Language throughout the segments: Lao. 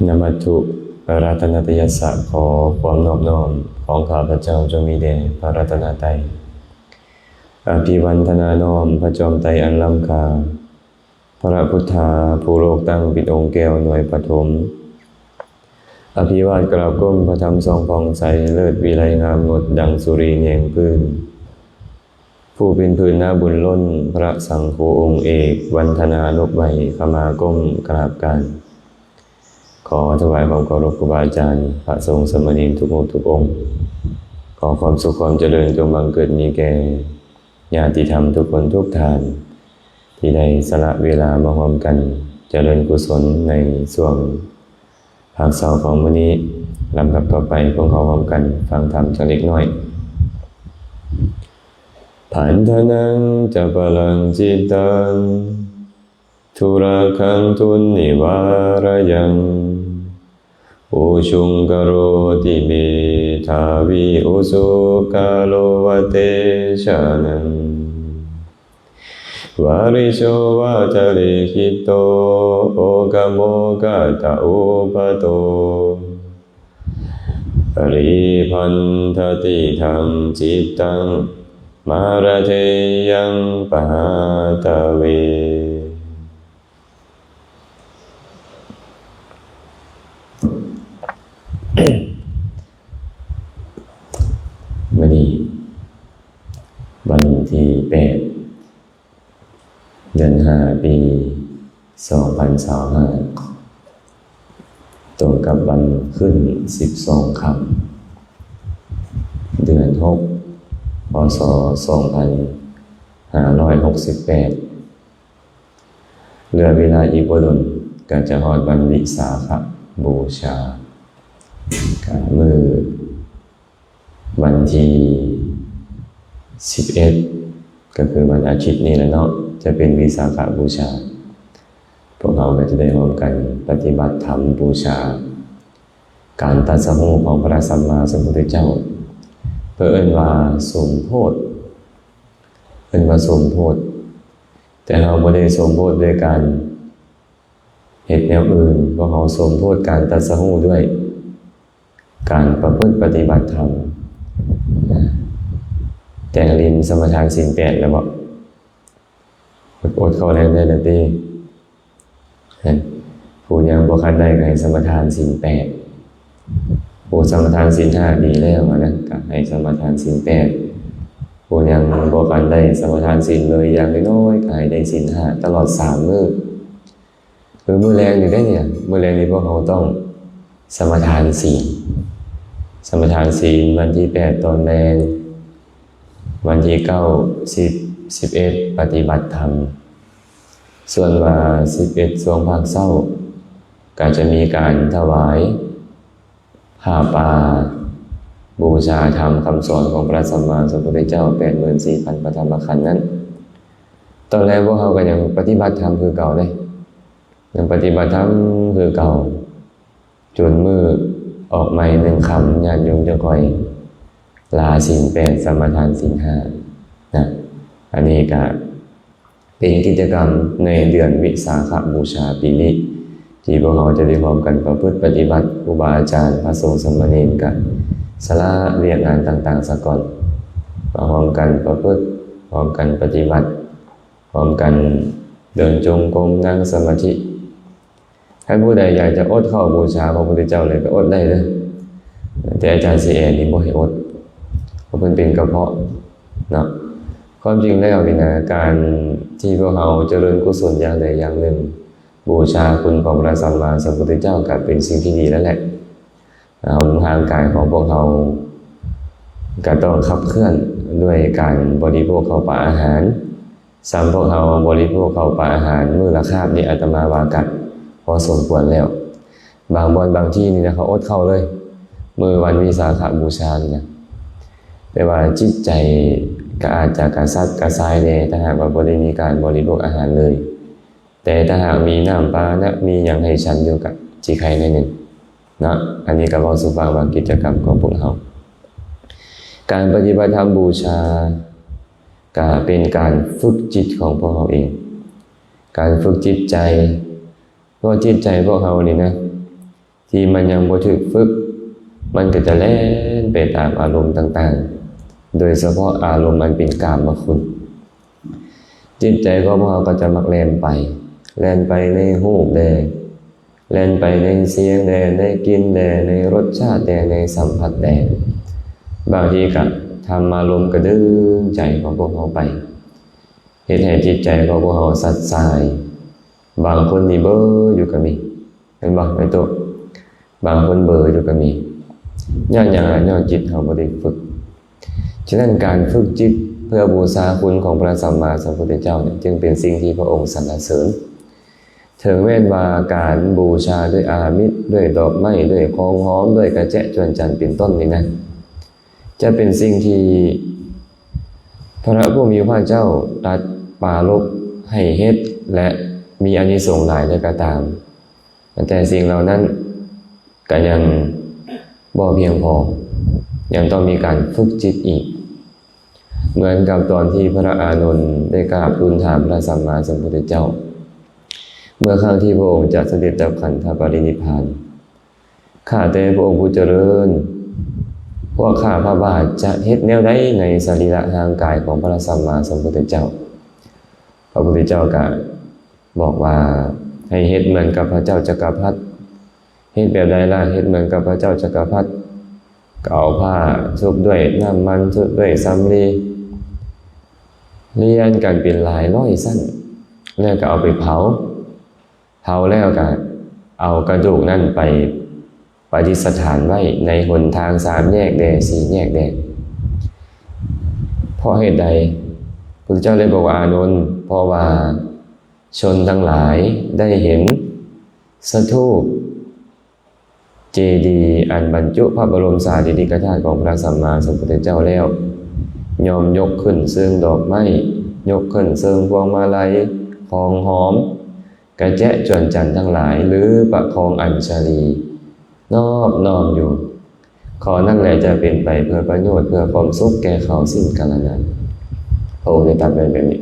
ນະມັດຖຸລັດຕະນະຕະຍັດສະ ຂໍຄວາມນອບນ້ອມຂອງຂ້າພະເຈົ້າຈົ່ງມີແດ່ພະລັດຕະນະໄຕ. ອະພິວັນທະນານ້ອມພະຈອມໄຕອັນລ້ຳຄ່າ, ພະພຸດທາຜູ້ໂລກຕັ້ງເປັນອົງແກ້ວໜ່ວຍປະຖົມ. ອະພິວາດກາບກົ້ມພະທຳສ່ອງຜ່ອງໃສ, ເລີດວິໄລງາມງົດດັ່ງສຸຣີແຍງພື້ນ. ຜູ້ເປັນພື້ນນາບຸນລົ້ນ, ພະສັງຄູອົງເອກ, ວັນທະນານົບໄຫວ້, ຂະມາກົ້ມກາບການ. ຂໍຖວາຍຄວາມເຄົາລົບຄູບາອາຈານ, ພະສົງສາມະເນນທຸກຮູບທຸກອົງ. ຂໍຄວາມສຸກຄວາມຈະເລີນຈົ່ງບັງເກີດມີແກ່ຍາດຕິທຳທຸກຄົນທຸກທ່ານ ທີ່ໄດ້ສະຫຼະເວລາມາຮ່ວມກັນຈະເລີນກຸສົນໃນຊ່ວງ ພາກເຊົ້າຂອງມື້ນີ້. ລຳດັບຕໍ່ໄປ ພວກເຮົາຮ່ວມກັນຟັງທຳຈັກເລັກນ້ອຍ. ພັນທະນັງຈະປະລັງຈິດຕັງ ທຸລະຄັງທຸນນິວາລະຍັງ ອຸຊຸງກະໂຣຕິເມທາວີ ອຸຊຸກກະໂລວະເຕຊະນັງ ວະລິໂຊວາຈາລິກິດໂຕ ໂອກະໂມກະຕະອຸປະໂຕ ປະລິພັນທະຕິທັງຈິດຕັງ ມາລະເທຍັງປະຫາຕະເວ. ມື້ນີ້ວັນທີແປດ ເດືອນຫ້າ ປີສອງພັນຊາວຫ້າ ຕົງກັບວັນຂຶ້ນສິບສອງຄ່ຳ ເດືອນຫົກ ພ.ສ. ສອງພັນຫ້າຮ້ອຍຫົກສິບແປດ. ເຫຼືອເວລາອີກບໍ່ດົນກໍຈະຮອດວັນວິສາຂະບູຊາ. ກະມື້ວັນທີສິບເອັດ ກໍຄືວັນອາທິດນີ້ແຫຼະເນາະ ຈະເປັນວິສາຂະບູຊາ. ພວກເຮົາກໍຈະໄດ້ຮ່ວມກັນປະຕິບັດທຳບູຊາການຕັດສະຮູ້ຂອງພະສຳມາສຳພຸດທະເຈົ້າ. ເພິ່ນເອີ້ນວ່າສົມໂພດ ເອີ້ນວ່າສົມໂພດ ແຕ່ເຮົາບໍ່ໄດ້ສົມໂພດດ້ວຍການເຮັດແນວອື່ນ, ພວກເຮົາສົມໂພດການຕັດສະຮູ້ດ້ວຍການປະພຶດປະຕິບັດທຳ. ແຕ່ງລິນສະມາທານສິນແປດແລ້ວບໍ? ອົດເຂົ້າແລງໄດ້ແລ້ວຕິ? ຜູ້ຍັງບໍ່ທັນໄດ້ກໍໃຫ້ສະມາທານສິນແປດ, ຜູ້ສະມາທານສິນຫ້າດີແລ້ວຫັ້ນນະ ກໍໃຫ້ສະມາທານສິນແປດ, ຜູ້ຍັງບໍ່ທັນໄດ້ສະມາທານສິນເລີຍ ຢ່າງນ້ອຍໆກໍໃຫ້ໄດ້ສິນຫ້າຕະຫຼອດສາມມື້. ຄືມື້ແລງນີ້ເດ້ນີ້ ມື້ແລງນີ້ພວກເຮົາຕ້ອງສະມາທານສິນ, ສະມາທານສິນວັນທີແປດຕອນແລງ, ວັນທີເກົ້າ ສິບ ສິບເອັດ ປະຕິບັດທຳ. ສ່ວນວ່າສິບເອັດຊ່ວງພາກເຊົ້າ ກໍຈະມີການຖວາຍຜ້າປ່າ ບູຊາທຳຄຳສອນຂອງພະສຳມາສຳພຸດທະເຈົ້າ ແປດໝື່ນສີ່ພັນພະທຳມະຂັນນັ້ນ. ຕອນແລງພວກເຮົາກໍຍັງປະຕິບັດທຳຄືເກົ່າເດ້, ຍັງປະຕິບັດທຳຄືເກົ່າ. ຈົນມື້ອອກໃໝ່ໜຶ່ງຄ່ຳ ຍາດໂຍມຈະຄ່ອຍລາສິນແປດ ສະມາທານສິນຫ້ານະ. ອັນນີ້ກະເປັນກິດຈະກຳໃນເດືອນວິສາຂະບູຊາປີນີ້ ທີ່ພວກເຮົາຈະໄດ້ຮ່ວມກັນປະພຶດປະຕິບັດ. ຄູບາອາຈານ ພະສົງສາມະເນນກະສະຫຼະວຽກງານຕ່າງໆສາກ່ອນ ມາຮ່ວມກັນປະພຶດ, ຮ່ວມກັນປະຕິບັດ, ຮ່ວມກັນເດີນຈົງກົມ, ນັ່ງສະມາທິ. ຄັນຜູ້ໃດຢາກຈະອົດເຂົ້າບູຊາພະພຸດທະເຈົ້າເລີຍກໍອົດໄດ້ເດີ, ແຕ່ອາຈານສີແອນນີ້ບໍ່ໃຫ້ອົດ ເພາະເພິ່ນເປັນກະເພາະເນາະ. ຄວາມຈິງແລ້ວນີ້ນະ ການທີ່ພວກເຮົາຈະເລີນກຸສົນຢ່າງໃດຢ່າງໜຶ່ງ ບູຊາຄຸນຂອງພະສຳມາສຳພຸດທະເຈົ້າ ກໍເປັນສິ່ງທີ່ດີແລ້ວແຫຼະ. ເຮົາ ຮ່າງກາຍຂອງພວກເຮົາກໍຕ້ອງຂັບເຄື່ອນດ້ວຍການບໍລິໂພກເຂົ້າປາອາຫານ. ສ່ຳພວກເຮົາບໍລິໂພກເຂົ້າປາອາຫານມື້ລະຄາບນີ້ ອາດຕະມາວ່າກໍພໍສົມຄວນແລ້ວ. ບາງບ່ອນບາງທີ່ນີ້ນະ ເຂົາອົດເຂົ້າເລີຍ ມື້ວັນວິສາຂະບູຊານີ້ນະ. ແຕ່ວ່າຈິດໃຈກໍອາດຈະກະສັບກະສ່າຍແດ່ ຖ້າຫາກວ່າບໍ່ໄດ້ມີການບໍລິໂພກອາຫານເລີຍ. ແຕ່ຖ້າຫາກມີນ້ຳປານະ ມີຫຍັງໃຫ້ສັນຢູ່ ກະຊິໄຄໜ້ອຍໜຶ່ງເນາະ. ອັນນີ້ກໍເວົ້າສູ່ຟັງວ່າກິດຈະກຳຂອງພວກເຮົາ ການປະຕິບັດທຳບູຊາ ກະເປັນການຝຶກຈິດຂອງພວກເຮົາເອງ, ການຝຶກຈິດໃຈ. ເພາະຈິດໃຈພວກເຮົານີ້ນະ ທີ່ມັນຍັງບໍ່ຖືກຝຶກ, ມັນກໍຈະແລ່ນໄປຕາມອາລົມຕ່າງໆ, ໂດຍສະເພາະອາລົມອັນເປັນກາມະຄຸນ. ຈິດໃຈຂອງພວກເຮົາກໍຈະມັກແລ່ນໄປ, ແລ່ນໄປໃນຮູບແດ່, ແລ່ນໄປໃນສຽງແດ່, ໃນກິ່ນແດ່, ໃນລົດຊາດແດ່, ໃນສຳຜັດແດ່. ບາງທີກໍທຳມາລົມກໍດຶງໃຈຂອງພວກເຮົາໄປ, ເຮັດໃຫ້ຈິດໃຈຂອງພວກເຮົາສັດສາຍ. ບາງຄົນນີ້ເບີຢູ່ກໍມີ, ແມ່ນບໍ່ ໄອ້ໂຕ? ບາງຄົນເບີຢູ່ກໍມີ. ຍ້ອນຫຍັງລະ? ຍ້ອນຈິດເຮົາບໍ່ໄດ້ຝຶກ. ສະນັ້ນ ການຝຶກຈິດເພື່ອບູຊາຄຸນຂອງພະສຳມາສຳພຸດທະເຈົ້ານີ້ ຈຶ່ງເປັນສິ່ງທີ່ພະອົງສັນລະເສີນ. ເຖິງແມ່ນວ່າການບູຊາດ້ວຍອາມິດ, ດ້ວຍດອກໄມ້, ດ້ວຍຂອງຫອມ, ດ້ວຍກະແຈະຈວນຈັນເປັນຕົ້ນນີ້ນະ, ຈະເປັນສິ່ງທີ່ພະຜູ້ມີພະພາກເຈົ້າຕັດປາລົບໃຫ້ເຮັດ ແລະ ມີອານິສົງຫຼາຍແລ້ວກໍຕາມ, ແຕ່ສິ່ງເຫຼົ່ານັ້ນກໍຍັງບໍ່ພຽງພໍ, ຍັງຕ້ອງມີການຝຶກຈິດອີກ. ເໝືອນກັບຕອນທີ່ພະອານົນໄດ້ກາບທູນຖາມພະສຳມາສຳພຸດທະເຈົ້າ ເມື່ອຄັ້ງທີ່ພະອົງຈະສະເດັດດັບຂັນທະປະລິນິບພານ, ຂ້າແຕ່ພະອົງຜູ້ຈະເລີນ, ພວກຂ້າພະບາດຈະເຮັດແນວໃດໃນສະລີລະຮ່າງກາຍຂອງພະສຳມາສຳພຸດທະເຈົ້າ? ພະພຸດທະເຈົ້າກໍບອກວ່າ ໃຫ້ເຮັດເໝືອນກັບພະເຈົ້າຈັກກະພັດ. ເຮັດແບບໃດລະ? ເຮັດເໝືອນກັບພະເຈົ້າຈັກກະພັດ, ກໍເອົາຜ້າຊຸບດ້ວຍນ້ຳມັນ, ຊຸບດ້ວຍສຳລີ, ລຽນກັນເປັນຫຼາຍຮ້ອຍຊັ້ນ, ແລ້ວກໍເອົາໄປເຜົາ. ເຜົາແລ້ວກໍເອົາກະດູກນັ້ນໄປປະດິດສະຖານໄວ້ໃນຫົນທາງສາມແຍກແດ່ ສີ່ແຍກແດ່. ເພາະເຫດໃດ? ພະພຸດທະເຈົ້າເລີຍບອກວ່າ ອານົນ, ເພາະວ່າຊົນທັງຫຼາຍໄດ້ເຫັນສະຖູບເຈດີອັນບັນຈຸພະບໍລົມສາລີລິກະທາດຂອງພະສຳມາສຳພຸດທະເຈົ້າແລ້ວ, ຍ່ອມຍົກຂຶ້ນເຊິ່ງດອກໄມ້, ຍົກຂຶ້ນເຊິ່ງພວງມາໄລ, ຂອງຫອມ, ກະແຈະຈວນຈັນທັງຫຼາຍ ຫຼື ປະຄອງອັນຊະລີ ນອບນ້ອມຢູ່. ຂໍ້ນັ້ນແຫຼະຈະເປັນໄປເພື່ອປະໂຫຍດ ເພື່ອຄວາມສຸກແກ່ເຂົາສິ້ນກາລະນານ. ພະອົງໄດ້ຕັດໄວ້ແບບນີ້.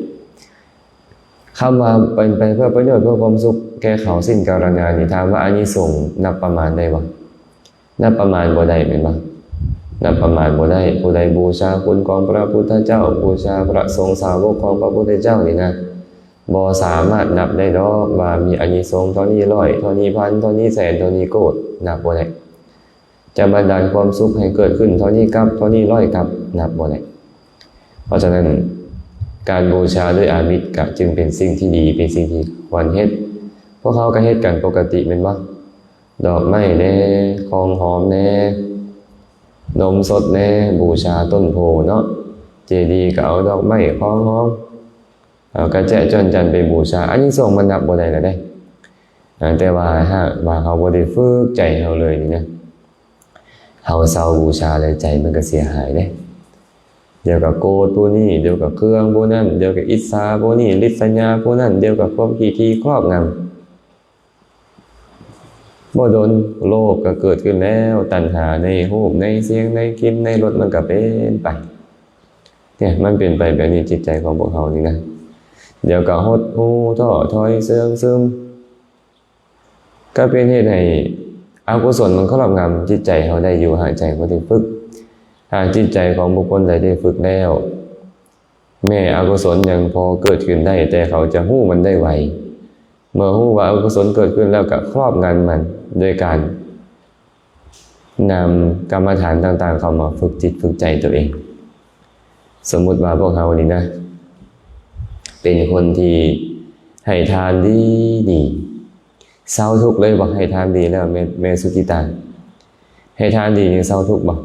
ຄຳວ່າເປັນໄປເພື່ອປະໂຫຍດ ເພື່ອຄວາມສຸກແກ່ເຂົາສິ້ນກາລະນານນີ້, ຖາມວ່າອານິສົງນັບປະມານໄດ້ບໍ່? ນັບປະມານບໍ່ໄດ້ແມ່ນບໍ່? ນັບປະມານບໍ່ໄດ້. ຜູ້ໃດບູຊາຄຸນຂອງພະພຸດທະເຈົ້າ, ບູຊາພະສົງສາວົກຂອງພະພຸດທະເຈົ້ານີ້ນະ, ບໍ່ສາມາດນັບໄດ້ດອກວ່າມີອານິສົງເທົ່ານີ້ຮ້ອຍ, ເທົ່ານີ້ພັນ, ເທົ່ານີ້ແສນ, ເທົ່ານີ້ໂກດ, ນັບບໍ່ໄດ້. ຈະບັນດານຄວາມສຸກໃຫ້ເກີດຂຶ້ນເທົ່ານີ້ກັບ, ເທົ່ານີ້ຮ້ອຍກັບ, ນັບບໍ່ໄດ້. ເພາະສະນັ້ນ ການບູຊາດ້ວຍອາມິດກະຈຶ່ງເປັນສິ່ງທີ່ດີ, ເປັນສິ່ງທີ່ຄວນເຮັດ. ພວກເຮົາກະເຮັດກັນປົກກະຕິແມ່ນບໍ່? ດອກໄມ້ແດ່, ຂອງຫອມແດ່, ນົມສົດແດ່, ບູຊາຕົ້ນໂພເນາະ, ເຈດີກໍເອົາດອກໄມ້, ຂອງຫອມ, ເອົາກະແຈະຈວນຈັນໄປບູຊາ. ອານິສົງມັນນັບບໍ່ໄດ້ລະເດ້. ອາ ແຕ່ວ່າຫາກວ່າເຮົາບໍ່ໄດ້ຝຶກໃຈເຮົາເລີຍນີ້ນະ, ເຮົາເຊົາບູຊາແລ້ວໃຈມັນກໍເສຍຫາຍເດ້. ດຽວກໍໂກດຜູ້ນີ້, ດຽວກໍເຄືອງຜູ້ນັ້ນ, ດຽວກໍອິດສາຜູ້ນີ້, ລິດສະຍາຜູ້ນັ້ນ, ດຽວກໍຄວາມຂີ້ຖີ່ຄອບງຳ. ບໍ່ດົນໂລບກໍເກີດຂຶ້ນແລ້ວ, ຕັນຫາໃນຮູບ, ໃນສຽງ, ໃນກິ່ນ, ໃນລົດ, ມັນກໍເປັນໄປ. ເນຍ, ມັນເປັນໄປແບບນີ້, ຈິດໃຈຂອງພວກເຮົານີ້ນະ. ດຽວກໍຫົດຫູ້, ທໍ້ຖອຍ, ເສື່ອມຊຶມ, ກໍເປັນເຫດໃຫ້ອະກຸສົນມັນຄອບງຳຈິດໃຈເຮົາໄດ້ຢູ່. ຫາກໃຈບໍ່ໄດ້ຝຶກ, ຫາກຈິດໃຈຂອງບຸກຄົນໃດໄດ້ຝຶກແລ້ວ, ແມ້ອະກຸສົນຍັງພໍເກີດຂຶ້ນໄດ້, ແຕ່ເຂົາຈະຮູ້ມັນໄດ້ໄວ. ເມື່ອຮູ້ວ່າອະກຸສົນເກີດຂຶ້ນແລ້ວ ກໍຄອບງຳມັນໂດຍການນຳກຳມະຖານຕ່າງໆເຂົ້າມາຝຶກຈິດຝຶກໃຈຕົວເອງ. ສົມມຸດວ່າພວກເຮົານີ້ນະ ເປັນຄົນທີ່ໃຫ້ທານດີໆ, ເຊົາທຸກເລີຍບໍ່? ໃຫ້ທານດີແລ້ວ ແມ່ ແມ່ສຸກິຕາ, ໃຫ້ທານດີນີ້ເຊົາທຸກບໍ່?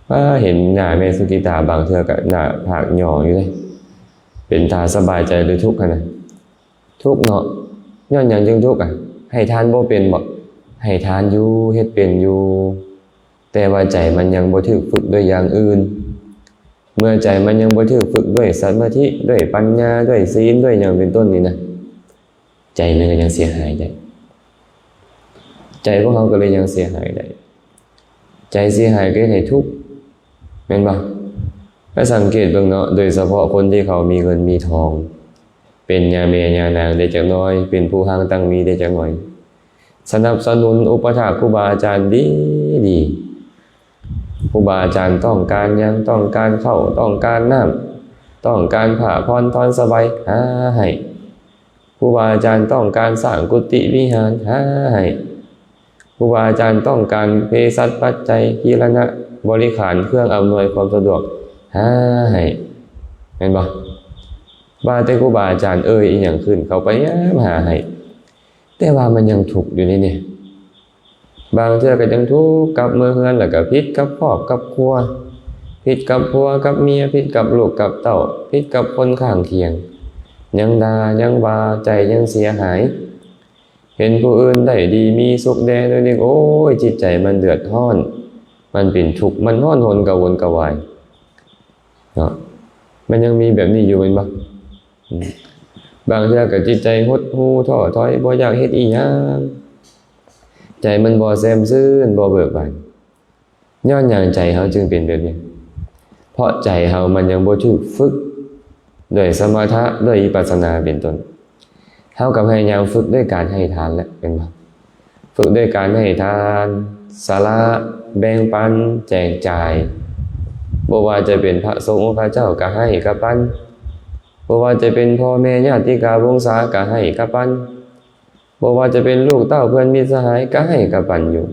ປ້າ ເຫັນໜ້າແມ່ສຸກິຕາ ບາງເທື່ອກໍໜ້າຜາກຫຍໍ້ຢູ່ເດ້. ເປັນຕາສະບາຍໃຈຫຼືທຸກຫັ້ນນະ? ທຸກເນາະ. ຍ້ອນຫຍັງຈຶ່ງທຸກອະ? ໃຫ້ທານບໍ່ເປັນບໍ? ໃຫ້ທານຢູ່, ເຮັດເປັນຢູ່, ແຕ່ວ່າໃຈມັນຍັງບໍ່ຖືກຝຶກດ້ວຍຢ່າງອື່ນ. ເມື່ອໃຈມັນຍັງບໍ່ຖືກຝຶກດ້ວຍສະມາທິ, ດ້ວຍປັນຍາ, ດ້ວຍສີນ, ດ້ວຍຫຍັງເປັນຕົ້ນນີ້ນະ, ໃຈມັນກໍຍັງເສຍຫາຍໄດ້. ໃຈຂອງເຮົາກໍເລີຍຍັງເສຍຫາຍໄດ້. ໃຈເສຍຫາຍກໍເຮັດໃຫ້ທຸກ, ແມ່ນບໍ່? ໄປສັງເກດເບິ່ງເນາະ, ໂດຍສະເພາະຄົນທີ່ເຂົາມີເງິນມີທອງ, ເປັນຍາແມ່ຍານາງໄດ້ຈັກໜ້ອຍ, ເປັນຜູ້ຮັ່ງຕັ້ງມີໄດ້ຈັກໜ້ອຍ, ສະໜັບສະໜູນອຸປະຖາກຄູບາອາຈານດີໆ. ຄູບາອາຈານຕ້ອງການຫຍັງ, ຕ້ອງການເຂົ້າ, ຕ້ອງການນ້ຳ, ຕ້ອງການຜ້າຜ່ອນຜ່ອນສະບາຍ, ຫາໃຫ້. ຄູບາອາຈານຕ້ອງການສ້າງກຸຕິວິຫານ, ຫາໃຫ້. ຄູບາອາຈານຕ້ອງການເພສັດປັດໄຈ, ກິລະນະບໍລິຂານ, ເຄື່ອງອຳນວຍຄວາມສະດວກ, ຫາໃຫ້. ແມ່ນບໍ່? ວ່າແຕ່ຄູບາອາຈານເອີ່ຍອີ່ຫຍັງຂຶ້ນ, ເຂົ້າໄປຫາໃຫ້. ແຕ່ວ່າມັນຍັງທຸກຢູ່ເດນີ້. ບາງເທື່ອກໍຍັງທຸກກັບເມືອເຮືອນ ແລ້ວກໍຜິດກັບຄອບກັບຄົວ, ຜິດກັບຜົວກັບເມຍ, ຜິດກັບລູກກັບເຕົ້າ, ຜິດກັບຄົນຂ້າງຄຽງ, ຍັງດ່າຍັງວ່າ, ໃຈຍັງເສຍຫາຍ. ເຫັນຜູ້ອື່ນໄດ້ດີມີສຸກແດ່ໜ້ອຍໜຶ່ງ, ໂອ້ຍ, ຈິດໃຈມັນເດືອດຮ້ອນ, ມັນເປັນທຸກ, ມັນຮ້ອນຮົນກະວົນກະວາຍເນາະ. ມັນຍັງມີແບບນີ້ຢູ່ແມ່ນບໍ່? ອືມ ບາງເທື່ອກໍຈິດໃຈຫົດຫູ້ທໍ້ຖອຍ, ບໍ່ຢາກເຮັດອີ່ຫຍັງ, ໃຈມັນບໍ່ແຊ່ມຊື່ນ, ບໍ່ເບີກບານ. ຍ້ອນຫຍັງໃຈເຮົາຈຶ່ງເປັນແບບນີ້? ເພາະໃຈເຮົາມັນຍັງບໍ່ຖືກຝຶກດ້ວຍສະມະຖະ, ດ້ວຍວິປັດສະນາເປັນຕົ້ນ. ເຮົາກໍພະຍາຍາມຝຶກດ້ວຍການໃຫ້ທານແຫຼະ ແມ່ນບໍ່? ຝຶກດ້ວຍການໃຫ້ທານ, ສະຫຼະ, ແບ່ງປັນ, ແຈກຈ່າຍ. ບໍ່ວ່າຈະເປັນພະສົງອົງຄະເຈົ້າກໍໃຫ້ກະປັນ, ບໍ່ວ່າຈະເປັນພໍ່ແມ່ຍາດຕິກາວົງສາກໍໃຫ້ກະປັນ, ບໍ່ວ່າຈະເປັນລູກເຕົ້າເພື່ອນມິດສະຫາຍກໍໃຫ້ກະປັນຢູ່.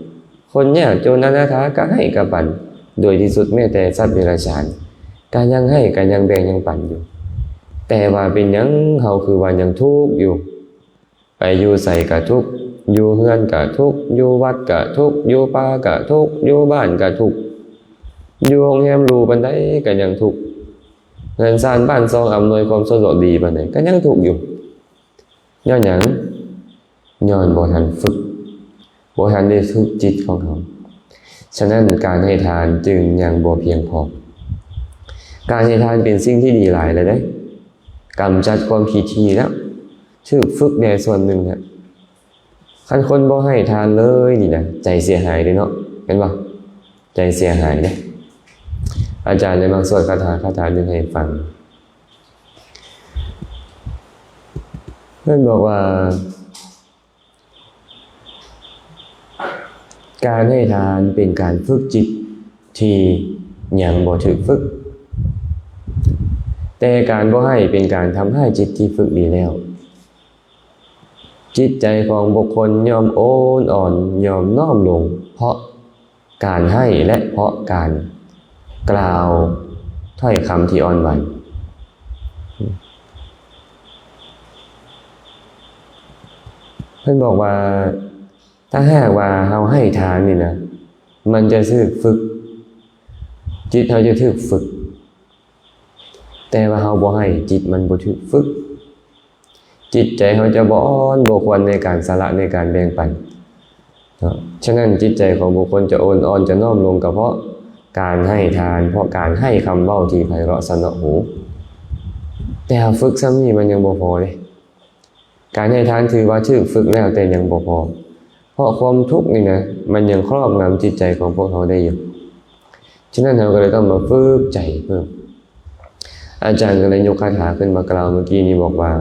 ຄົນຍາກຈົນອະນາຖາກໍໃຫ້ກະປັນ. ໂດຍທີ່ສຸດແມ້ແຕ່ສັດເດຍລະສານກໍຍັງໃຫ້, ກໍຍັງແບ່ງ, ຍັງປັນຢູ່. ແຕ່ວ່າເປັນຫຍັງເຮົາຄືວ່າຍັງທຸກຢູ່? ໄປຢູ່ໃສກະທຸກ, ຢູ່ເຮືອນກະທຸກ, ຢູ່ວັດກະທຸກ, ຢູ່ປ່າກະທຸກ, ຢູ່ບ້ານກະທຸກ, ຢູ່ໂຮງແຮມຫຼູປານໃດກະຍັງທຸກ, ເຮືອນຊານບ້ານຊ່ອງອຳນວຍຄວາມສະດວກດີປານໃດກະຍັງທຸກຢູ່. ຍ້ອນຫຍັງ? ຍ້ອນບໍ່ທັນຝຶກ, ບໍ່ທັນໄດ້ຝຶກຈິດຂອງເຮົາ. ສະນັ້ນການໃຫ້ທານຈຶ່ງຍັງບໍ່ພຽງພໍ. ການໃຫ້ທານເປັນສິ່ງທີ່ດີຫຼາຍແລ້ວເດ້, ກຳຈັດຄວາມຂີ້ຖີ່ແລ້ວ, ຖືກຝຶກແດ່ສ່ວນໜຶ່ງແລ້ວ. ຄັນຄົນບໍ່ໃຫ້ທານເລີຍນີ້ນະ, ໃຈເສຍຫາຍເດ້ເນາະ, ແມ່ນບໍ່? ໃຈເສຍຫາຍເດ້. ອາຈານໄດ້ມັກສວດຄາຖາ, ຄາຖາໜຶ່ງໃຫ້ຟັງ. ເພິ່ນບອກວ່າ ການໃຫ້ທານເປັນການຝຶກຈິດທີ່ຍັງບໍ່ຖືກຝຶກ, ແຕ່ການບໍ່ໃຫ້ເປັນການທຳຮ້າຍຈິດທີ່ຝຶກດີແລ້ວ. ຈິດໃຈຂອງບຸກຄົນຍ່ອມໂອນອ່ອນ, ຍ່ອມນ້ອມລົງເພາະ ການໃຫ້ ແລະ ເພາະການກ່າວຖ້ອຍຄຳທີ່ອ່ອນຫວານ. ເພິ່ນບອກວ່າ ຖ້າຫາກວ່າເຮົາໃຫ້ທານນີ້ນະ, ມັນຈະຖືກຝຶກ, ຈິດເຮົາຈະຖືກຝຶກ. ແຕ່ວ່າເຮົາບໍ່ໃຫ້, ຈິດມັນບໍ່ຖືກຝຶກ. ຈິດໃຈເຮົາຈະບໍ່ອ່ອນ, ບໍ່ຄວນໃນການສະຫຼະ, ໃນການແບ່ງປັນເນາະ. ສະນັ້ນ, ຈິດໃຈຂອງບຸກຄົນຈະໂອນອ່ອນ, ຈະນ້ອມລົງ, ກໍເພາະການໃຫ້ທານ, ເພາະການໃຫ້ຄຳເວົ້າທີ່ໄພເລາະສະເນາະຫູ. ແຕ່ເຮົາຝຶກສ່ຳນີ້ມັນຍັງບໍ່ພໍເດ້. ການໃຫ້ທານຖືວ່າຖືກຝຶກແລ້ວ, ແຕ່ຍັງບໍ່ພໍ. ເພາະຄວາມທຸກນີ້ນະ, ມັນຍັງຄອບງຳຈິດໃຈຂອງພວກເຮົາໄດ້ຢູ່. ສະນັ້ນເຮົາກໍເລີຍຕ້ອງມາຝຶກໃຈເພີ່ມ. ອາຈານກໍເລີຍຍົກຄາຖາຂຶ້ນມາກ່າວເມື່ອກີ້ນີ້ ບອກວ່າ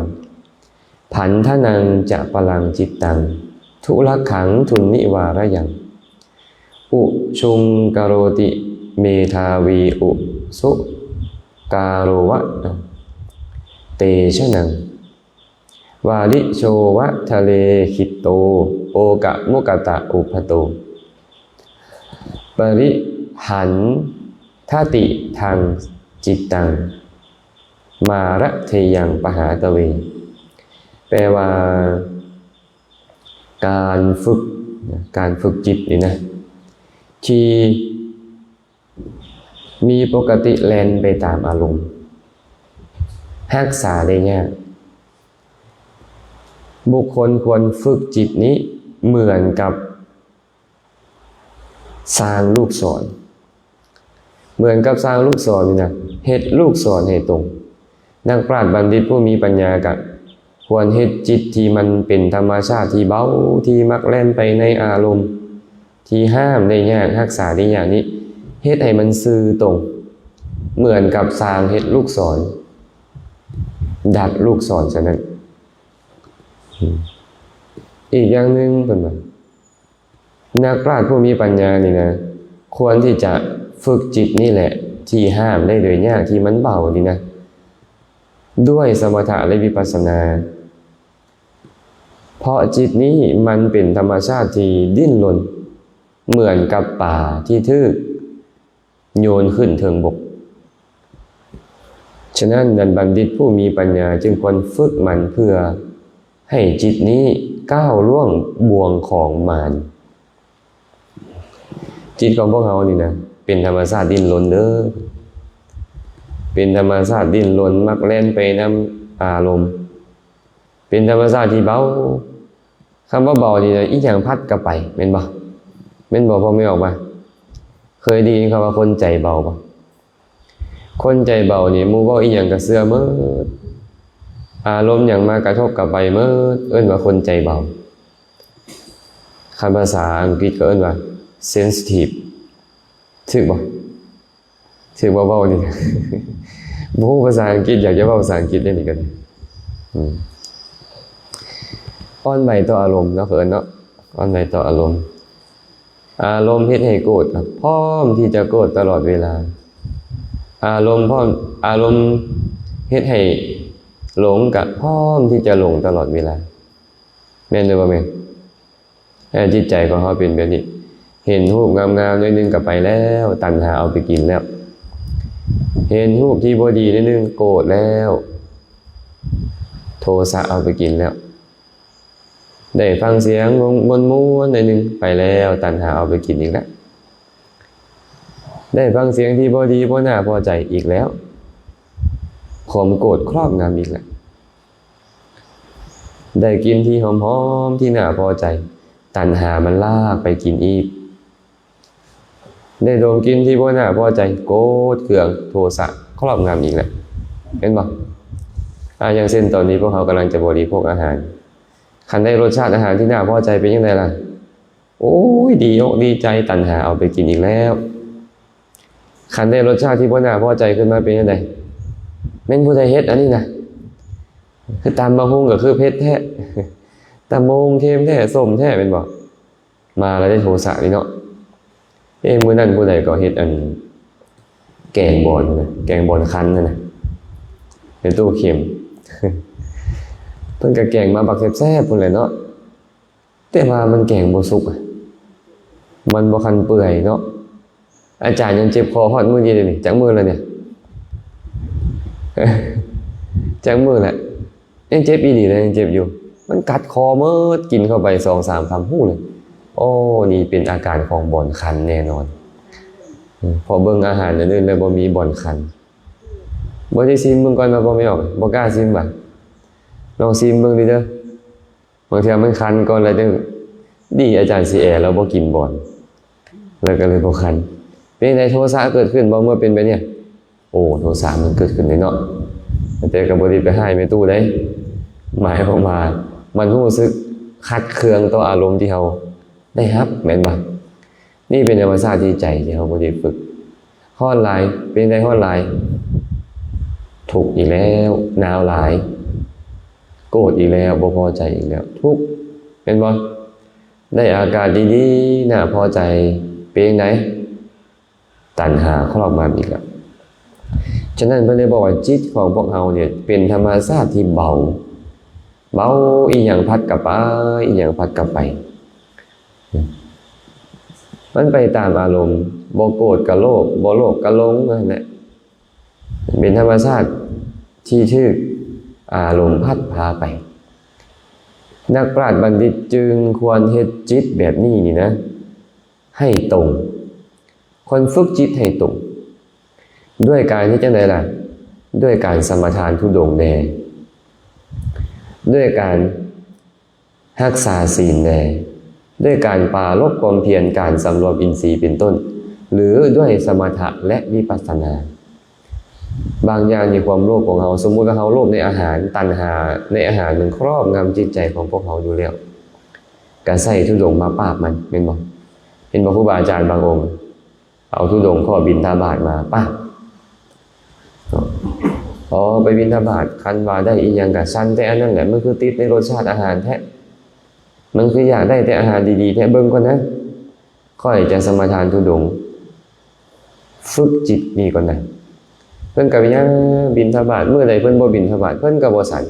ພັນທະນັງຈະປະລັງຈິດຕັງ ທຸລັກຂັງທຸນນິວາຣະຍັງ ອຸຊຸງກະໂຣຕິເມທາວີ ອຸສຸກາໂຣວະ ເຕຊະນັງ ວາລິໂຊວະທະເລຂິດໂຕ ໂອກະມຸກະຕະອຸບພະໂຕ ປະລິຫັນທະຕິທັງຈິດຕັງ ມາຣະເທຍັງປະຫາຕະເວ. ແປວ່າ ການຝຶກ, ການຝຶກຈິດນີ້ນະ ທີ່ ມີປົກກະຕິແລ່ນໄປຕາມອາລົມ, ຮັກສາໄດ້ຍາກ. ບຸກຄົນຄວນຝຶກຈິດນີ້ເໝືອນກັບຊ່າງລູກສອນ, ເໝືອນກັບຊ່າງລູກສອນນີ້ນະ, ເຮັດລູກສອນໃຫ້ຕົງ. ນັກປາດບັນດິດຜູ້ມີປັນຍາກະຄວນເຮັດຈິດທີ່ມັນເປັນທຳມະຊາດທີ່ເບົາ, ທີ່ມັກແລ່ນໄປໃນອາລົມ, ທີ່ຫ້າມໄດ້ຍາກ, ຮັກສາໄດ້ຍາກນີ້, ເຮັດໃຫ້ມັນຊື່ຕົງ ເໝືອນກັບຊ່າງເຮັດລູກສອນ, ດັດລູກສອນຊັ້ນນັ້ນ. ອີກຢ່າງໜຶ່ງເພິ່ນວ່າ ນັກປາດຜູ້ມີປັນຍານີ້ນະ ຄວນທີ່ຈະຝຶກຈິດນີ້ແຫຼະ ທີ່ຫ້າມໄດ້ໂດຍຍາກ ທີ່ມັນເບົານີ້ນະ ດ້ວຍສະມະຖະ ແລະ ວິປັດສະນາ ເພາະຈິດນີ້ມັນເປັນທຳມະຊາດທີ່ດີ້ນລົນ ເໝືອນກັບປາທີ່ຖືກໂຍນຂຶ້ນເທິງບົກ. ສະນັ້ນ ບັນດິດຜູ້ມີປັນຍາຈຶ່ງຄວນຝຶກມັນເພື່ອໃຫ້ຈິດນີ້ກ້າວລ່ວງບ່ວງຂອງມານ. ຈິດຂອງພວກເຮົານີ້ນະ ເປັນທຳມະຊາດດີ້ນລົນເດີ້ ເປັນທຳມະຊາດດີ້ນລົນ ມັກແລ່ນໄປນຳອາລົມ ເປັນທຳມະຊາດທີ່ເບົາ. ຄຳວ່າເບົານີ້ນະ ອີ່ຫຍັງພັດກໍໄປ ແມ່ນບໍ່? ແມ່ນບໍ່ ພໍ່ແມ່ອອກມາ? ເຄີຍໄດ້ຍິນຄຳວ່າຄົນໃຈເບົາບໍ່? ຄົນໃຈເບົານີ້ ໝູ່ເວົ້າອີ່ຫຍັງກໍເຊື່ອໝົດ ອາລົມຫຍັງມາກະທົບກໍໄປໝົດ ເອີ້ນວ່າຄົນໃຈເບົາ. ຄັນພາສາອັງກິດກໍເອີ້ນວ່າ ເຊັນຊິທີບ ຖືກບໍ່? ຖືກບໍ່ເວົ້ານີ້? ບໍ່ຮູ້ພາສາອັງກິດ ຢາກຈະເວົ້າພາສາອັງກິດໄດ້ນີ້ກໍໄດ້ ອືມ ອ່ອນໄຫວຕໍ່ອາລົມເນາະ ເຂົາເອີ້ນເນາະ ອ່ອນໄຫວຕໍ່ອາລົມ. ອາລົມເຮັດໃຫ້ໂກດ ກໍພ້ອມທີ່ຈະໂກດຕະຫຼອດເວລາ. ອາລົມພ້ອມ ອາລົມເຮັດໃຫ້ຫຼົງ ກໍພ້ອມທີ່ຈະຫຼົງຕະຫຼອດເວລາ. ແມ່ນຫຼືບໍ່ແມ່ນ? ແລະ ຈິດໃຈຂອງເຮົາເປັນແບບນີ້ ເຫັນຮູບງາມໆໜ້ອຍໜຶ່ງກໍໄປແລ້ວ ຕັນຫາເອົາໄປກິນແລ້ວ ເຫັນຮູບທີ່ບໍ່ດີໜ້ອຍໜຶ່ງໂກດແລ້ວ ໂທສະເອົາໄປກິນແລ້ວ ໄດ້ຟັງສຽງມ່ວນໆໜ້ອຍໜຶ່ງໄປແລ້ວ ຕັນຫາເອົາໄປກິນອີກແລ້ວ ໄດ້ຟັງສຽງທີ່ບໍ່ດີບໍ່ໜ້າພໍໃຈອີກແລ້ວ ຄວາມໂກດຄອບງຳອີກແລ້ວ. ໄດ້ກິ່ນທີ່ຫອມໆທີ່ໜ້າພໍໃຈ ຕັນຫາມັນລາກໄປກິນອີກ ໄດ້ດົມກິ່ນທີ່ບໍ່ໜ້າພໍໃຈ ໂກດເຄືອງ ໂທສະຄອບງຳອີກແລ້ວ ເຫັນບໍ່? ອາ ຢ່າງເຊັ່ນ ຕອນນີ້ພວກເຮົາກຳລັງຈະບໍລິໂພກອາຫານ ຄັນໄດ້ລົດຊາດອາຫານທີ່ໜ້າພໍໃຈເປັນຈັ່ງໃດລະ? ໂອ້ຍ ດີອົກດີໃຈ ຕັນຫາເອົາໄປກິນອີກແລ້ວ. ຄັນໄດ້ລົດຊາດທີ່ບໍ່ໜ້າພໍໃຈຂຶ້ນມາເປັນຈັ່ງໃດ? ແມ່ນຜູ້ໃດເຮັດອັນນີ້ນະ? ຄືຕຳບັກຫຸ່ງກໍຄືເຜັດແທ້ ຕຳບັກຫຸ່ງເຄັມແທ້ ສົ້ມແທ້ ແມ່ນບໍ່? ມາແລ້ວໄດ້ໂທສະນີ້ເນາະ. ເອ ມື້ນັ້ນຜູ້ໃດກໍເຮັດອັນແກງບອນນະ ແກງບອນຄັນຫັ້ນນະ ໃນຕູ້ເຂັມ ເພິ່ນກໍແກງມາບັກແຊບໆພຸ້ນແຫຼະເນາະ. ແຕ່ວ່າມັນແກງບໍ່ສຸກ ມັນບໍ່ທັນເປື່ອຍເນາະ. ອາຈານຍັງເຈັບຄໍຮອດມື້ນີ້ເດນີ້ ຈັກມື້ແລ້ວນີ້ ຈັກມື້ແລ້ວ ຍັງເຈັບອີ່ຫຼີນະ ຍັງເຈັບຢູ່. ມັນກັດຄໍໝົດ ກິນເຂົ້າໄປສອງສາມຄຳ ຮູ້ເລີຍ ໂອ້ ນີ້ເປັນອາການຂອງບ່ອນຄັນແນ່ນອນ. ເພາະເບິ່ງອາຫານອັນອື່ນແລ້ວບໍ່ມີບ່ອນຄັນ. ບໍ່ໄດ້ຊີມເບິ່ງກ່ອນວ່າບໍ່ແມ່ນອອກ ບໍ່ກ້າຊີມຫວາ? ລອງຊີມເບິ່ງຕິເດີ. ບາງເທື່ອມັນຄັນກ່ອນແລ້ວຈັ່ງ ດີອາຈານຊິແອ ລາວບໍ່ກິນບອນ ລາວກໍເລີຍບໍ່ຄັນ. ເປັນໃດ ໂທສະເກີດຂຶ້ນບໍ່ເມື່ອເປັນແບບນີ້? ໂອ້ ໂທສະມັນເກີດຂຶ້ນເລີຍເນາະ. ແຕ່ກໍບໍ່ໄດ້ໄປຮ້າຍແມ່ຕູ້ໃດ ໝາຍຄວາມວ່າມັນຮູ້ສຶກຂັດເຄືອງຕໍ່ອາລົມທີ່ເຮົາໄດ້ຮັບ ແມ່ນບໍ່? ນີ້ເປັນທຳມະຊາດທີ່ໃຈທີ່ເຮົາບໍ່ໄດ້ຝຶກ. ຮ້ອນຫຼາຍ ເປັນໃດ ຮ້ອນຫຼາຍ ທຸກອີກແລ້ວ ໜາວຫຼາຍ ໂກດອີກແລ້ວ ບໍ່ພໍໃຈອີກແລ້ວ ທຸກ ແມ່ນບໍ່? ໄດ້ອາກາດດີໆ ໜ້າພໍໃຈ ເປັນຈັ່ງໃດ? ຕັນຫາຄອບງຳອີກແລ້ວ. ສະນັ້ນເພິ່ນເລີຍບອກວ່າ ຈິດຂອງພວກເຮົານີ້ເປັນທຳມະຊາດທີ່ເບົາ ເບົາ ອີ່ຫຍັງພັດກໍໄປ ອີ່ຫຍັງພັດກໍໄປ ມັນໄປຕາມອາລົມ ບໍ່ໂກດກໍໂລບ ບໍ່ໂລບກໍຫຼົງ ນັ້ນແຫຼະ ເປັນທຳມະຊາດທີ່ຖືກອາລົມພັດພາໄປ. ນັກປາດບັນດິດຈຶ່ງຄວນເຮັດຈິດແບບນີ້ນີ້ນະ ໃຫ້ຕົງ ຄວນຝຶກຈິດໃຫ້ຕົງ ດ້ວຍການເຮັດຈັ່ງໃດລະ? ດ້ວຍການສະມາທານທຸດົງແດ່ ດ້ວຍການ ຮັກສາສິນແດ່ ດ້ວຍການປາລົບຄວາມພຽນ ການສຳລວມອິນຊີເປັນຕົ້ນ ຫຼື ດ້ວຍສະມະຖະ ແລະ ວິປັດສະນາ. ບາງຢ່າງນີ້ ຄວາມໂລບຂອງເຮົາ ສົມມຸດວ່າເຮົາໂລບໃນອາຫານ ຕັນຫາໃນອາຫານມັນຄອບງຳຈິດໃຈຂອງພວກເຮົາຢູ່ແລ້ວ ກະໃຊ້ທຸດົງມາປາບມັນ ແມ່ນບໍ່? ເຫັນບໍ່? ຄູບາອາຈານບາງອົງ ເອົາທຸດົງຂໍ້ບິນທະບາດມາປາບ ອໍ ໄປບິນທະບາດ ຄັນວ່າໄດ້ອີ່ຫຍັງກະສັ່ນແຕ່ອັນນັ້ນແຫຼະ ມັນຄືຕິດໃນລົດຊາດອາຫານແທ້ ມັນຄືຢາກໄດ້ແຕ່ອາຫານດີໆແທ້ ເບິ່ງກ່ອນນະ ຂ້ອຍຈະສະມາທານທຸດົງ ຝຶກຈິດນີ້ກ່ອນນະ. ເພິ່ນກໍໄປຍ່າງບິນທະບາດ, ມື້ໃດເພິ່ນບໍ່ບິນທະບາດ ເພິ່ນກໍບໍ່ສັນ.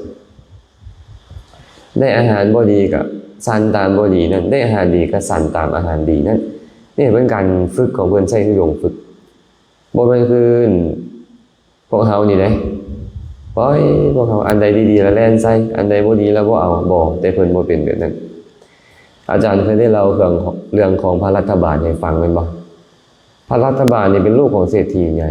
ໄດ້ອາຫານບໍ່ດີກໍສັນຕາມບໍ່ດີນັ້ນ, ໄດ້ອາຫານດີກໍສັນຕາມອາຫານດີນັ້ນ. ນີ້ເປັນການຝຶກຂອງເພິ່ນ, ໃຊ້ທຸດົງຝຶກ. ບໍ່ແມ່ນຄື ພວກເຮົານີ້ເດ້ ປ່ອຍພວກເຮົາ ອັນໃດດີໆລະແລ່ນໃສ່ ອັນໃດບໍ່ດີລະບໍ່ເອົາ. ບໍ່, ແຕ່ເພິ່ນບໍ່ເປັນແບບນັ້ນ. ອາຈານເຄີຍໄດ້ເລົ່າເລື່ອງ ເລື່ອງຂອງພະລັດຖະບານໃຫ້ຟັງແມ່ນບໍ່? ພະລັດຖະບານນີ້ເປັນລູກຂອງເສດຖີໃຫຍ່.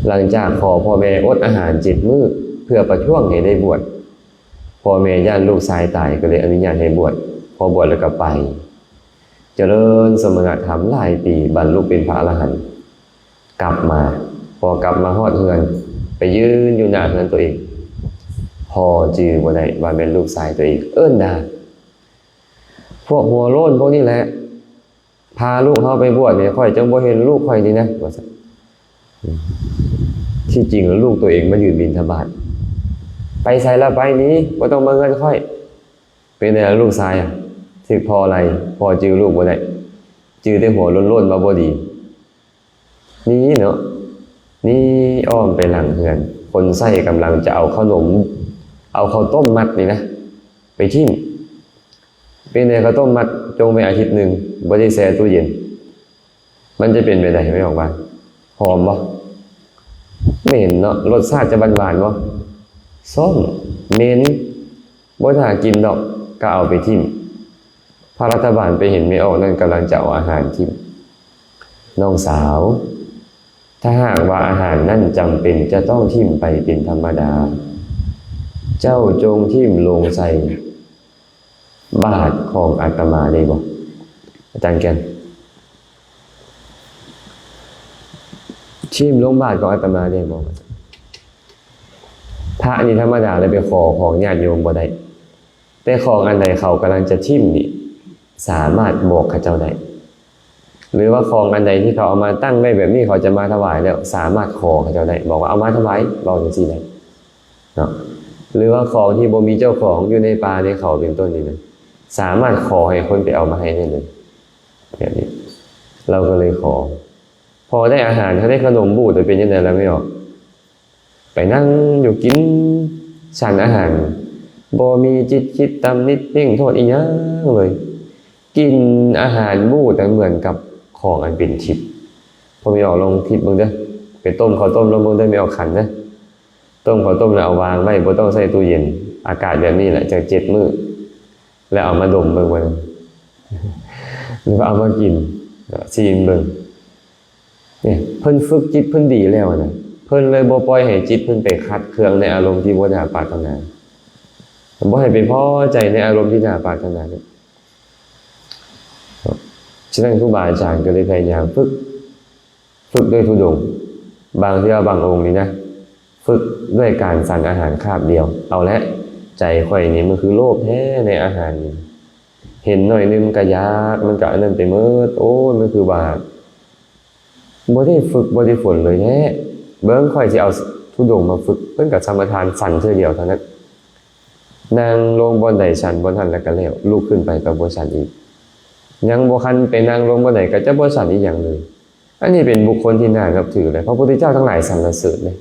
ຫຼັງຈາກຂໍພໍ່ແມ່ອົດອາຫານເຈັດມື້ ເພື່ອປະທ້ວງໃຫ້ໄດ້ບວດ, ພໍ່ແມ່ຢ້ານລູກຊາຍຕາຍ ກໍເລີຍອະນຸຍາດໃຫ້ບວດ. ພໍບວດແລ້ວກໍໄປ ຈະເລີນສະມະນະທຳຫຼາຍປີ, ບັນລຸເປັນພະອະລະຫັນ. ກັບມາ, ພໍກັບມາຮອດເຮືອນ, ໄປຢືນຢູ່ໜ້າເຮືອນຕົວເອງ, ພໍຈື່ບໍ່ໄດ້ວ່າແມ່ນລູກຊາຍຕົວເອງ, ເອີ້ນດ່າ. ພວກຫົວໂລ້ນພວກນີ້ແຫຼະ ພາລູກເຮົາໄປບວດນີ້, ຂ້ອຍຈັ່ງບໍ່ເຫັນລູກຂ້ອຍນີ້ນະ ວ່າຊັ້ນ. ທີ່ຈິງລູກຕົວເອງມາຢືນບິນທະບາດ. ໄປໃສລະໄປໜີ, ບໍ່ຕ້ອງມາເຮືອນຂ້ອຍ. ເປັນໃດລະລູກຊາຍ ຖືກພໍ່ໄລ່, ພໍ່ຈື່ລູກບໍ່ໄດ້, ຈື່ແຕ່ຫົວໂລ້ນໆວ່າບໍ່ດີ. ໜີເນາະ, ໜີອ້ອມໄປຫຼັງເຮືອນ. ຄົນໃຊ້ກຳລັງຈະເອົາເຂົ້າໜົມ, ເອົາເຂົ້າຕົ້ມມັດນີ້ນະ ໄປຖິ້ມ. ເປັນໃດເຂົ້າຕົ້ມມັດຈົ່ງໄວ້ອາທິດໜຶ່ງ, ບໍ່ໄດ້ແຊ່ຕູ້ເຢັນ, ມັນຈະເປັນແບບໃດ? ແມ່ອອກວ່າ ຫອມບໍ່? ເໝັນເນາະ. ລົດຊາດຈະຫວານໆບໍ່? ສົ້ມ, ເໝັນ, ບໍ່ໜ້າກິນດອກ, ກໍເອົາໄປຖິ້ມ. ພະລັດຖະບານໄປເຫັນແມ່ອອກນັ້ນກຳລັງຈະເອົາອາຫານຖິ້ມ. ນ້ອງສາວ, ຖ້າຫາກວ່າອາຫານນັ້ນຈຳເປັນຈະຕ້ອງຖິ້ມໄປເປັນທຳມະດາ, ເຈົ້າຈົ່ງຖິ້ມລົງໃສ່ບາດຂອງອາດຕະມາໄດ້ບໍ່? ອາຈານແກ່ນ, ຖິ້ມລົງບາດຂອງອາດຕະມາໄດ້ບໍ່? ພະນີ້ທຳມະດາແລ້ວໄປຂໍຂອງຍາດໂຍມບໍ່ໄດ້. ແຕ່ຂອງອັນໃດເຂົາກຳລັງຈະຖິ້ມນີ້ ສາມາດບອກເຂົາເຈົ້າໄດ້ ຫຼືວ່າຂອງອັນໃດທີ່ເຂົາເອົາມາຕັ້ງໄວ້ແບບນີ້ ເຂົາຈະມາຖວາຍແລ້ວ ສາມາດຂໍເຂົາເຈົ້າໄດ້ ບອກວ່າເອົາມາຖວາຍ ເວົ້າຈັ່ງຊີ້ໄດ້ເນາະ. ຫຼືວ່າຂອງທີ່ບໍ່ມີເຈົ້າຂອງຢູ່ໃນປ່າໃນເຂົາເປັນຕົ້ນນີ້ນະ ສາມາດຂໍໃຫ້ຄົນໄປເອົາມາໃຫ້ໄດ້ເລີຍ ແບບນີ້. ລາວກໍເລີຍຂໍ ພໍໄດ້ອາຫານ ເຂົາໄດ້ຂະໜົມບູດ ແລ້ວເປັນຈັ່ງໃດລະແມ່ອອກ? ໄປນັ່ງຢູ່ກິນສັນອາຫານ ບໍ່ມີຈິດຄິດຕຳນິເພງໂທດອີ່ຫຍັງເລີຍ. ກິນອາຫານບູດນັ້ນເໝືອນກັບຂອງອັນເປັນທິບ. ພໍ່ແມ່ອອກລອງຄິດເບິ່ງເດີ້ ໄປຕົ້ມເຂົ້າຕົ້ມລອງເບິ່ງເດີ້ ແມ່ອອກຂັນເດີ້ ຕົ້ມເຂົ້າຕົ້ມແລ້ວເອົາວາງໄວ້ ບໍ່ຕ້ອງໃສ່ຕູ້ເຢັນ ອາກາດແບບນີ້ແຫຼະ ຈັກເຈັດມື້ ແລ້ວເອົາມາດົມເບິ່ງ ຫຼືວ່າເອົາມາກິນ ຊີມເບິ່ງ. ນີ້ເພິ່ນຝຶກຈິດເພິ່ນດີແລ້ວນະ ເພິ່ນເລີຍບໍ່ປ່ອຍໃຫ້ຈິດເພິ່ນໄປຂັດເຄື່ອງໃນອາລົມທີ່ບໍ່ໜ້າປາດຖະໜາ ບໍ່ໃຫ້ໄປພໍໃຈໃນອາລົມທີ່ໜ້າປາດຖະໜາ. ສະນັ້ນ ຄູບາອາຈານກໍເລີຍພະຍາຍາມຝຶກ ຝຶກດ້ວຍທຸດົງ. ບາງເທື່ອບາງອົງນີ້ນະ ຝຶກດ້ວຍການສັນອາຫານຄາບດຽວ. ເອົາແຫຼະ ໃຈຂ້ອຍນີ້ມັນຄືໂລບແທ້ໃນອາຫານນີ້ ເຫັນໜ້ອຍໜຶ່ງມັນກໍຢາກ ມັນກໍອັນນັ້ນໄປໝົດ. ໂອ້ຍ ມັນຄືວ່າບໍ່ໄດ້ຝຶກ ບໍ່ໄດ້ຝົນເລີຍແທ້. ເບິ່ງ ຂ້ອຍຊິເອົາທຸດົງມາຝຶກ. ເພິ່ນກໍສະມາທານສັນເທື່ອດຽວເທົ່ານັ້ນ. ນັ່ງລົງບ່ອນໃດສັນບ່ອນນັ້ນແລ້ວກໍແລ້ວ ລຸກຂຶ້ນໄປກໍບໍ່ສັນອີກ. ຍັງບໍ່ທັນໄປນັ່ງລົງບ່ອນໃດກໍຈະບໍ່ສັນອີ່ຫຍັງເລີຍ. ອັນນີ້ເປັນບຸກຄົນທີ່ໜ້ານັບຖືເລີຍ. ພະພຸດທະເຈົ້າທັງຫຼາຍສັນລະເສີນເດ້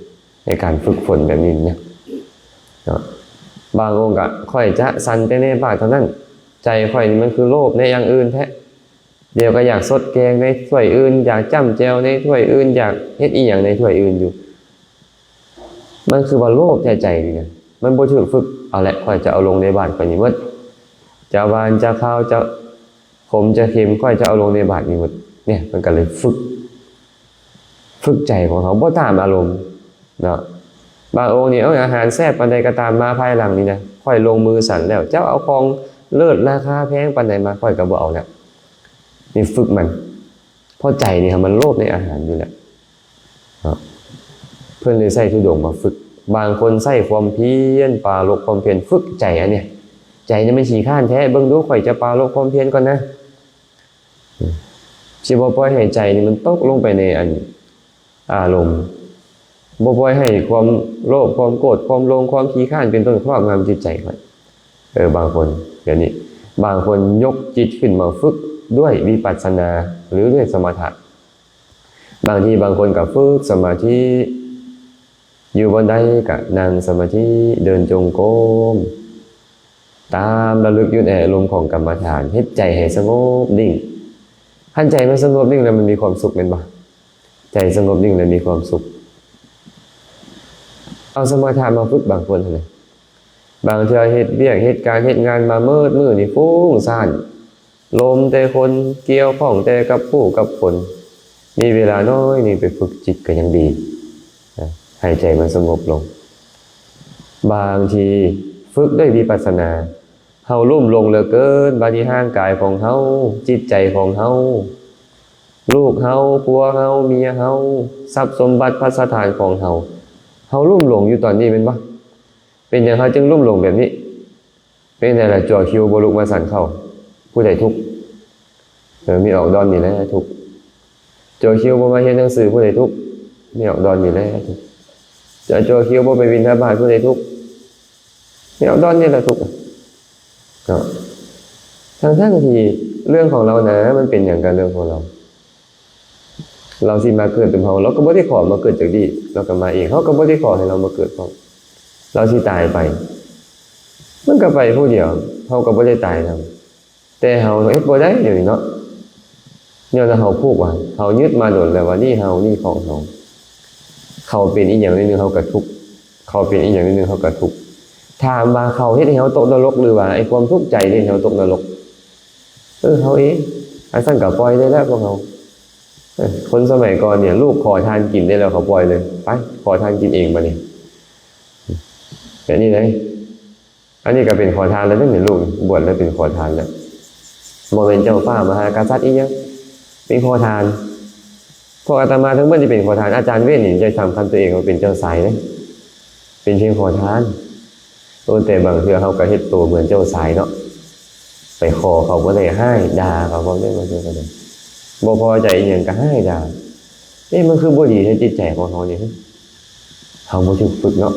ໃນການຝຶກຝົນແບບນີ້ນະ ເນາະ. ບາງອົງກໍ ຂ້ອຍຈະສັນແຕ່ໃນບາດເທົ່ານັ້ນ ໃຈຂ້ອຍນີ້ມັນຄືໂລບໃນຢ່າງອື່ນແທ້. ດຽວກໍຢາກສົດແກງໃນຖ້ວຍອື່ນ ຢາກຈ້ຳແຈ່ວໃນຖ້ວຍອື່ນ ຢາກເຮັດອີ່ຫຍັງໃນຖ້ວຍອື່ນຢູ່. ມັນຄືວ່າໂລບແທ້ໃຈນີ້ນະ ມັນບໍ່ຖືກຝຶກ. ເອົາແຫຼະ ຂ້ອຍຈະເອົາລົງໃນບາດຂ້ອຍນີ້ໝົດ ຈະຫວານຈະຄາວ ຈະຂົມຈະເຄັມ ຂ້ອຍຈະເອົາລົງໃນບາດນີ້ໝົດ. ນີ້ເພິ່ນກໍເລີຍຝຶກ ຝຶກໃຈຂອງເຮົາບໍ່ຕາມອາລົມເນາະ. ບາງອົງນີ້ ເອີ ອາຫານແຊບປານໃດກໍຕາມ ມາພາຍຫຼັງນີ້ນະ ຂ້ອຍລົງມືສັນແລ້ວ ເຈົ້າເອົາຂອງເລີດລາຄາແພງປານໃດມາ ຂ້ອຍກໍບໍ່ເອົາແລ້ວ. ນີ້ຝຶກມັນ ເພາະໃຈນີ້ມັນໂລບໃນອາຫານຢູ່ແລ້ວເນາະ. ເພິ່ນເລີຍໃຊ້ທຸດົງມາຝຶກ. ບາງຄົນໃຊ້ຄວາມພຽນ ປາລົບຄວາມພຽນ ຝຶກໃຈອັນນີ້. ໃຈນີ້ມັນຂີ້ຄ້ານແທ້ ເບິ່ງດູ ຂ້ອຍຈະປາລົບຄວາມພຽນກ່ອນນະ. ຊິບໍ່ປ່ອຍໃຫ້ໃຈນີ້ມັນຕົກລົງໄປໃນອັນ ອາລົມ ບໍ່ປ່ອຍໃຫ້ຄວາມໂລບ ຄວາມໂກດ ຄວາມຫຼົງ ຄວາມຂີ້ຄ້ານເປັນຕົ້ນຄອບງຳຈິດໃຈຂ້ອຍ. ເອີ ບາງຄົນແບບນີ້ ບາງຄົນຍົກຈິດຂຶ້ນມາຝຶກ ດ້ວຍວິປັດສະນາ ຫຼື ດ້ວຍສະມະຖະ. ບາງທີບາງຄົນກໍຝຶກສະມາທິ ຢູ່ບ່ອນໃດກໍນັ່ງສະມາທິ ເດີນຈົງກົມ ຕາມລະລຶກຢູ່ໃນອາລົມຂອງກຳມະຖານ ເຮັດໃຈໃຫ້ສະຫງົບນິ່ງ. ຄັນໃຈມັນສະຫງົບນິ່ງແລ້ວມັນມີຄວາມສຸກແມ່ນບໍ່? ໃຈສະຫງົບນິ່ງແລ້ວມີຄວາມສຸກ. ເອົາສະມະຖະມາຝຶກບາງຄົນຫັ້ນນະ. ບາງເທື່ອເຮັດວຽກເຮັດການເຮັດງານມາໝົດມື້ນີ້ ຟຸ້ງຊ້ານ ລົມແຕ່ຄົນ ກ່ຽວຂ້ອງແຕ່ກັບຜູ້ກັບຄົນ, ມີເວລາໜ້ອຍໜຶ່ງໄປຝຶກຈິດກໍຍັງດີ ໃຫ້ໃຈມັນສະຫງົບລົງ. ບາງທີຝຶກດ້ວຍວິປັດສະນາ ເຮົາລຸ່ມຫຼົງເຫຼືອເກີນ, ບາດນີ້ຮ່າງກາຍຂອງເຮົາ, ຈິດໃຈຂອງເຮົາ, ລູກເຮົາ, ຜົວເຮົາ, ເມຍເຮົາ, ຊັບສົມບັດພັດສະຖານຂອງເຮົາ, ເຮົາລຸ່ມຫຼົງຢູ່ຕອນນີ້ແມ່ນບໍ່? ເປັນຫຍັງເຮົາຈຶ່ງລຸ່ມຫຼົງແບບນີ້? ເປັນໃດລະ ຈົວຄິວບໍ່ລຸກມາສັນເຂົ້າ ຜູ້ໃດທຸກ? ເອີ ແມ່ອອກດອນນີ້ແຫຼະທຸກ. ຈົວຄິວບໍ່ມາຮຽນໜັງສື ຜູ້ໃດທຸກ? ແມ່ອອກດອນນີ້ແຫຼະທຸກ. ຈົວ ຈົວຄິວບໍ່ໄປບິນທະບາດ ຜູ້ໃດທຸກ? ແມ່ອອກດອນນີ້ແຫຼະທຸກເນາະ. ທັງໆທີ່ເລື່ອງຂອງລາວນະ ມັນເປັນຫຍັງກັບເລື່ອງຂອງລາວ? ລາວຊິມາເກີດເປັນເຮົາ ລາວກໍບໍ່ໄດ້ຂໍມາເກີດຈັກດີ້, ລາວກໍມາເອງ, ເຮົາກໍບໍ່ໄດ້ຂໍໃຫ້ລາວມາເກີດພ້ອມ. ລາວຊິຕາຍໄປ ມັນກໍໄປຜູ້ດຽວ, ເຮົາກໍບໍ່ໄດ້ຕາຍນຳ. ແຕ່ເຮົາເຮັດບໍ່ໄດ້ດຽວນີ້ເນາະ, ຍ້ອນວ່າເຮົາຜູກວ່າ ເຮົາຍຶດມາດົນແລ້ວວ່ານີ້ເຮົາ, ນີ້ຂອງເຮົາ. ເຂົາເປັນອີ່ຫຍັງໜ້ອຍໜຶ່ງເຮົາກໍທຸກ, ເຂົາເປັນອີ່ຫຍັງໜ້ອຍໜຶ່ງເຮົາກໍທຸກ. ຖາມວ່າເຂົາເຮັດໃຫ້ເຮົາຕົກນະລົກ ຫຼືວ່າໄອ້ຄວາມທຸກໃຈເຮັດໃຫ້ເຮົາຕົກນະລົກ? ເອີ ເຮົາເອງ. ອັນຊັ້ນກໍປ່ອຍໄດ້ແລ້ວພວກເຮົາ. ເອີ ຄົນສະໄໝກ່ອນນີ້ ລູກຂໍທານກິນໄດ້ແລ້ວ ເຂົາປ່ອຍເລີຍ, ໄປ ຂໍທານກິນເອງບາດນີ້. ແບບນີ້ເດ້. ອັນນີ້ກໍເປັນຂໍທານແລ້ວເດ້ນີ້ ລູກບວດແລ້ວເປັນຂໍທານແລ້ວ, ບໍ່ແມ່ນເຈົ້າຟ້າມະຫາກະສັດອີ່ຫຍັງ, ເປັນຂໍທານ. ພວກອາດຕະມາທັງເບິດນີ້ເປັນຂໍທານ. ອາຈານເວດນີ້ຈະສຳຄັນຕົວເອງວ່າເປັນເຈົ້າຊາຍເດ້, ເປັນພຽງຂໍທານ. ໂອ້ ແຕ່ບາງເທື່ອເຮົາກໍເຮັດໂຕເໝືອນເຈົ້າຊາຍເນາະ, ໄປຂໍເຂົາບໍ່ໄດ້ ຮ້າຍດ່າເຂົາພ້ອມເດ້, ບາງເທື່ອກໍໄດ້ ບໍ່ພໍໃຈອີ່ຫຍັງກໍຮ້າຍດ່າ. ເອະ ມັນຄືບໍ່ດີແທ້ຈິດໃຈຂອງເຮົານີ້? ເຮົາບໍ່ຖືກຝຶກເນາະ,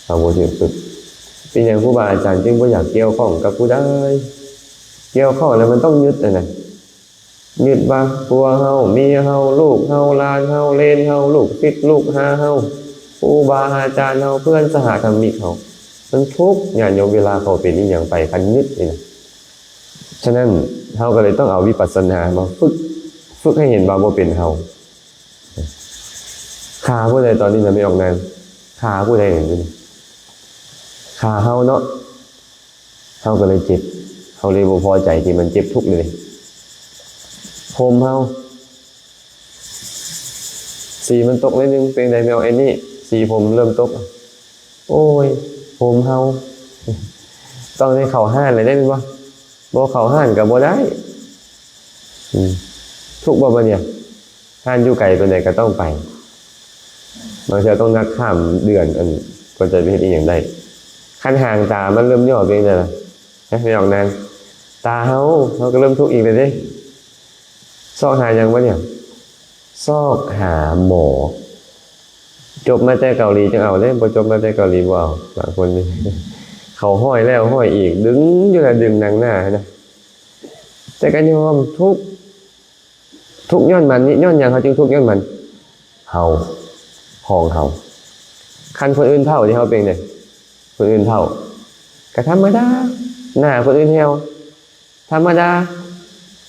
ເຮົາບໍ່ຖືກຝຶກ. ເປັນຫຍັງຄູບາອາຈານຈຶ່ງບໍ່ຢາກກ່ຽວຂ້ອງກັບຜູ້ໃດ? ກ່ຽວຂ້ອງແລ້ວມັນຕ້ອງຍຶດຫັ້ນນະ, ຍຶດວ່າຜົວເຮົາ, ເມຍເຮົາ, ລູກເຮົາ, ຫຼານເຮົາ, ເລນເຮົາ, ລູກສິດລູກຫາເຮົາ, ຄູບາອາຈານເຮົາ, ເພື່ອນສະຫະທຳມິກເຮົາ. ມັນທຸກ ຍາດໂຍມ ເວລາເຂົາເປັນອີ່ຫຍັງໄປ ຄັນຍຶດນີ້ນະ. ສະນັ້ນ ເຮົາກໍເລີຍຕ້ອງເອົາວິປັດສະນາມາຝຶກ, ຝຶກໃຫ້ເຫັນວ່າບໍ່ເປັນເຮົາ. ຂາຜູ້ໃດຕອນນີ້ນະ ແມ່ອອກນາງ? ຂາຜູ້ໃດນີ້? ຂາເຮົາເນາະ, ເຮົາກໍເລີຍເຈັບ, ເຮົາເລີຍບໍ່ພໍໃຈທີ່ມັນເຈັບທຸກເລີຍ. ຜົມເຮົາ ສີມັນຕົກໜ້ອຍໜຶ່ງ, ເປັນໃດແມ່ອອກແອນນີ້? ສີຜົມເລີ່ມຕົກ. ໂອ້ຍ ຜົມເຮົາ ຕ້ອງໄດ້ເຂົ້າຮ້ານແລ້ວເດ້ແມ່ນບໍ່? ບໍ່ເຂົ້າຮ້ານກໍບໍ່ໄດ້. ອືມ ທຸກບໍ່ບາດນີ້? ຮ້ານຢູ່ໄກປານໃດກໍຕ້ອງໄປ, ບາງເທື່ອຕ້ອງນັດຂ້າມເດືອນ ອັນ ກວ່າຈະໄປເຮັດອີ່ຫຍັງໄດ້. ຄັນຫາງຕາມັນເລີ່ມຫຍໍ້ເປັນຈັ່ງໃດລະ? ຮະ ແມ່ອອກນາງ? ຕາເຮົາ ເຮົາກໍເລີ່ມທຸກອີກແລ້ວເດ້. ຊອກຫາຫຍັງບາດນີ້? ຊອກຫາໝໍ. ຈົບມາແຕ່ເກົາຫຼີຈຶ່ງເອົາເດ້, ບໍ່ຈົບມາແຕ່ເກົາຫຼີບໍ່ເອົາ. ບາງຄົນນີ້ ເຂົາຮ້ອຍແລ້ວຮ້ອຍອີກ, ດຶງຢູ່ນະ, ດຶງໜັງໜ້າຫັ້ນນະ. ແຕ່ກໍຍອມທຸກ, ທຸກຍ້ອນມັນນີ້. ຍ້ອນຫຍັງເຮົາຈຶ່ງທຸກຍ້ອນມັນ? ເຮົາ, ຂອງເຮົາ. ຄັນຄົນອື່ນເຖົ້າທີ່ເຮົາເປັນເດ້, ຄົນອື່ນເຖົ້າ ກໍທຳມະດາ, ໜ້າຄົນອື່ນຫ່ຽວ ທຳມະດາ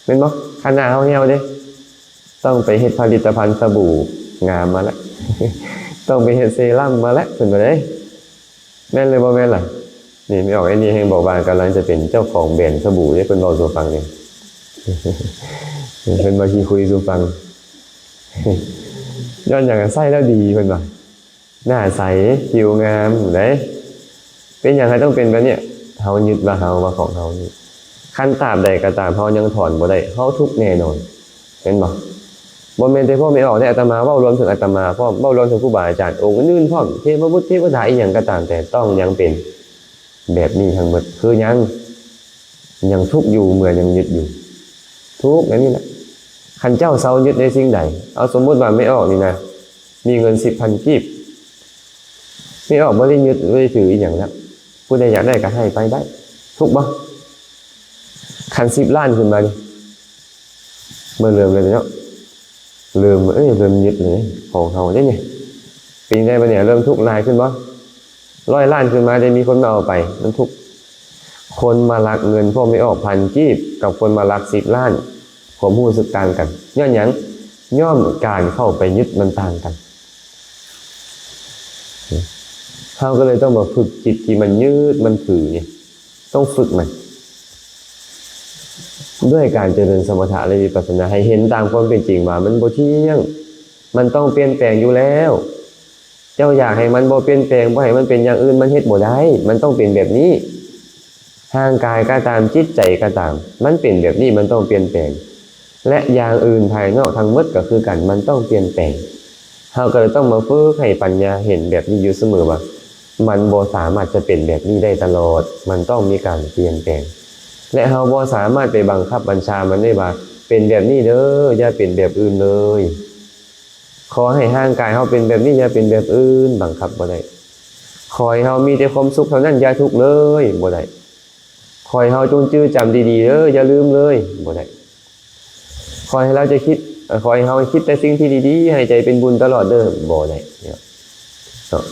ແມ່ນບໍ່? ຄັນໜ້າເຮົາຫ່ຽວເດ້, ຕ້ອງໄປເຮັດຜະລິດຕະພັນສະບູງາມມາແລ້ວ, ຕ້ອງໄປເຮັດເຊຣຳມາແລ້ວ ເພິ່ນວ່າເດ້. ແມ່ນຫຼືບໍ່ແມ່ນລະ? ນີ້ ແມ່ອອກແອນນີ້ແຮ່ງບອກວ່າກຳລັງຈະເປັນເຈົ້າຂອງແບຣນສະບູເດ້, ເພິ່ນເວົ້າສູ່ຟັງເດ້, ເພິ່ນວ່າຊິຄຸຍສູ່ຟັງ. ຍ້ອນຫຍັງ? ໃຊ້ແລ້ວດີ ເພິ່ນວ່າ. ໜ້າໃສ ຜິວງາມເດ້. ເປັນຫຍັງເຮົາຕ້ອງເປັນແບບນີ້? ເຮົາຍຶດວ່າເຮົາ, ວ່າຂອງເຮົານີ້. ຄັນຕາບໃດກໍຕາມເຮົາຍັງຖອນບໍ່ໄດ້, ເຮົາທຸກແນ່ນອນ, ແມ່ນບໍ່? ບໍ່ແມ່ນແຕ່ພວກແມ່ອອກເດ້, ອາດຕະມາເວົ້າລວມເຖິງອາດຕະມາພ້ອມ, ເວົ້າລວມເຖິງຄູບາອາຈານອົງອື່ນໆພ້ອມ, ເທບະບຸດເທວະດາອີ່ຫຍັງກໍຕາມແຕ່, ຕ້ອງຍັງເປັນແບບນີ້ທັງໝົດ. ຄືຍັງ, ຍັງທຸກຢູ່ເມື່ອຍັງຍຶດຢູ່. ທຸກອັນນີ້ແຫຼະ. ຄັນເຈົ້າເຊົາຍຶດໃນສິ່ງໃດ, ເອົາ ສົມມຸດວ່າແມ່ອອກນີ້ນະ, ມີເງິນສິບພັນກີບ, ແມ່ອອກບໍ່ໄດ້ຍຶດ, ບໍ່ໄດ້ຖືອີ່ຫຍັງແລ້ວ, ຜູ້ໃດຢາກໄດ້ກໍໃຫ້ໄປໄດ້, ທຸກບໍ່? ຄັນສິບລ້ານຂຶ້ນມານີ້, เมื่อเริ่มแล้วเนาะ เริ่ม เอ้ย เริ่มยึดเลยของเฮาเด้เนี่ย เป็นจั่งใด๋บัดเนี่ย เริ่มทุกข์หลายขึ้นบ่ ร้อยล้านขึ้นมาได้มีคนมาเอาไป มันทุกข์ คนมาลักเงินพวกไม่ออกพันกีบ กับคนมาลักสิบล้าน ความรู้สึกต่างกัน ย้อนหยัง ย้อนการเข้าไปยึดมันต่างกัน เฮาก็เลยต้องมาฝึกจิตที่มันยึดมันถือเนี่ย ต้องฝึกมัน ด้วยการเจริญสมถะและวิปัสสนา ให้เห็นตามความเป็นจริงว่ามันบ่เที่ยง มันต้องเปลี่ยนแปลงอยู่แล้ว เจ้าอยากให้มันบ่เปลี่ยนแปลง บ่ให้มันเป็นอย่างอื่น มันเฮ็ดบ่ได้ มันต้องเป็นแบบนี้ ร่างกายก็ตาม จิตใจก็ตาม มันเป็นแบบนี้ มันต้องเปลี่ยนแปลง และอย่างอื่นภายนอกทั้งหมดก็คือกัน มันต้องเปลี่ยนแปลง เฮาก็เลยต้องมาฝึกให้ปัญญาเห็นแบบนี้อยู่เสมอว่า มันบ่สามารถจะเป็นแบบนี้ได้ตลอด มันต้องมีการเปลี่ยนแปลง และเฮาบ่สามารถไปบังคับบัญชามันได้ว่า เป็นแบบนี้เด้อ อย่าเป็นแบบอื่นเลย ขอให้ร่างกายเฮาเป็นแบบนี้ อย่าเป็นแบบอื่น บังคับบ่ได้ ขอให้เฮามีแต่ความสุขเท่านั้น อย่าทุกข์เลย บ่ได้ ขอให้เฮาจงจื้อจำดีๆ เด้อ อย่าลืมเลย บ่ได้ ขอให้เราจะคิด เอ่อ ขอให้เฮาคิดแต่สิ่งที่ดีๆ ให้ใจเป็นบุญตลอดเด้อ บ่ได้เนาะ เนาะ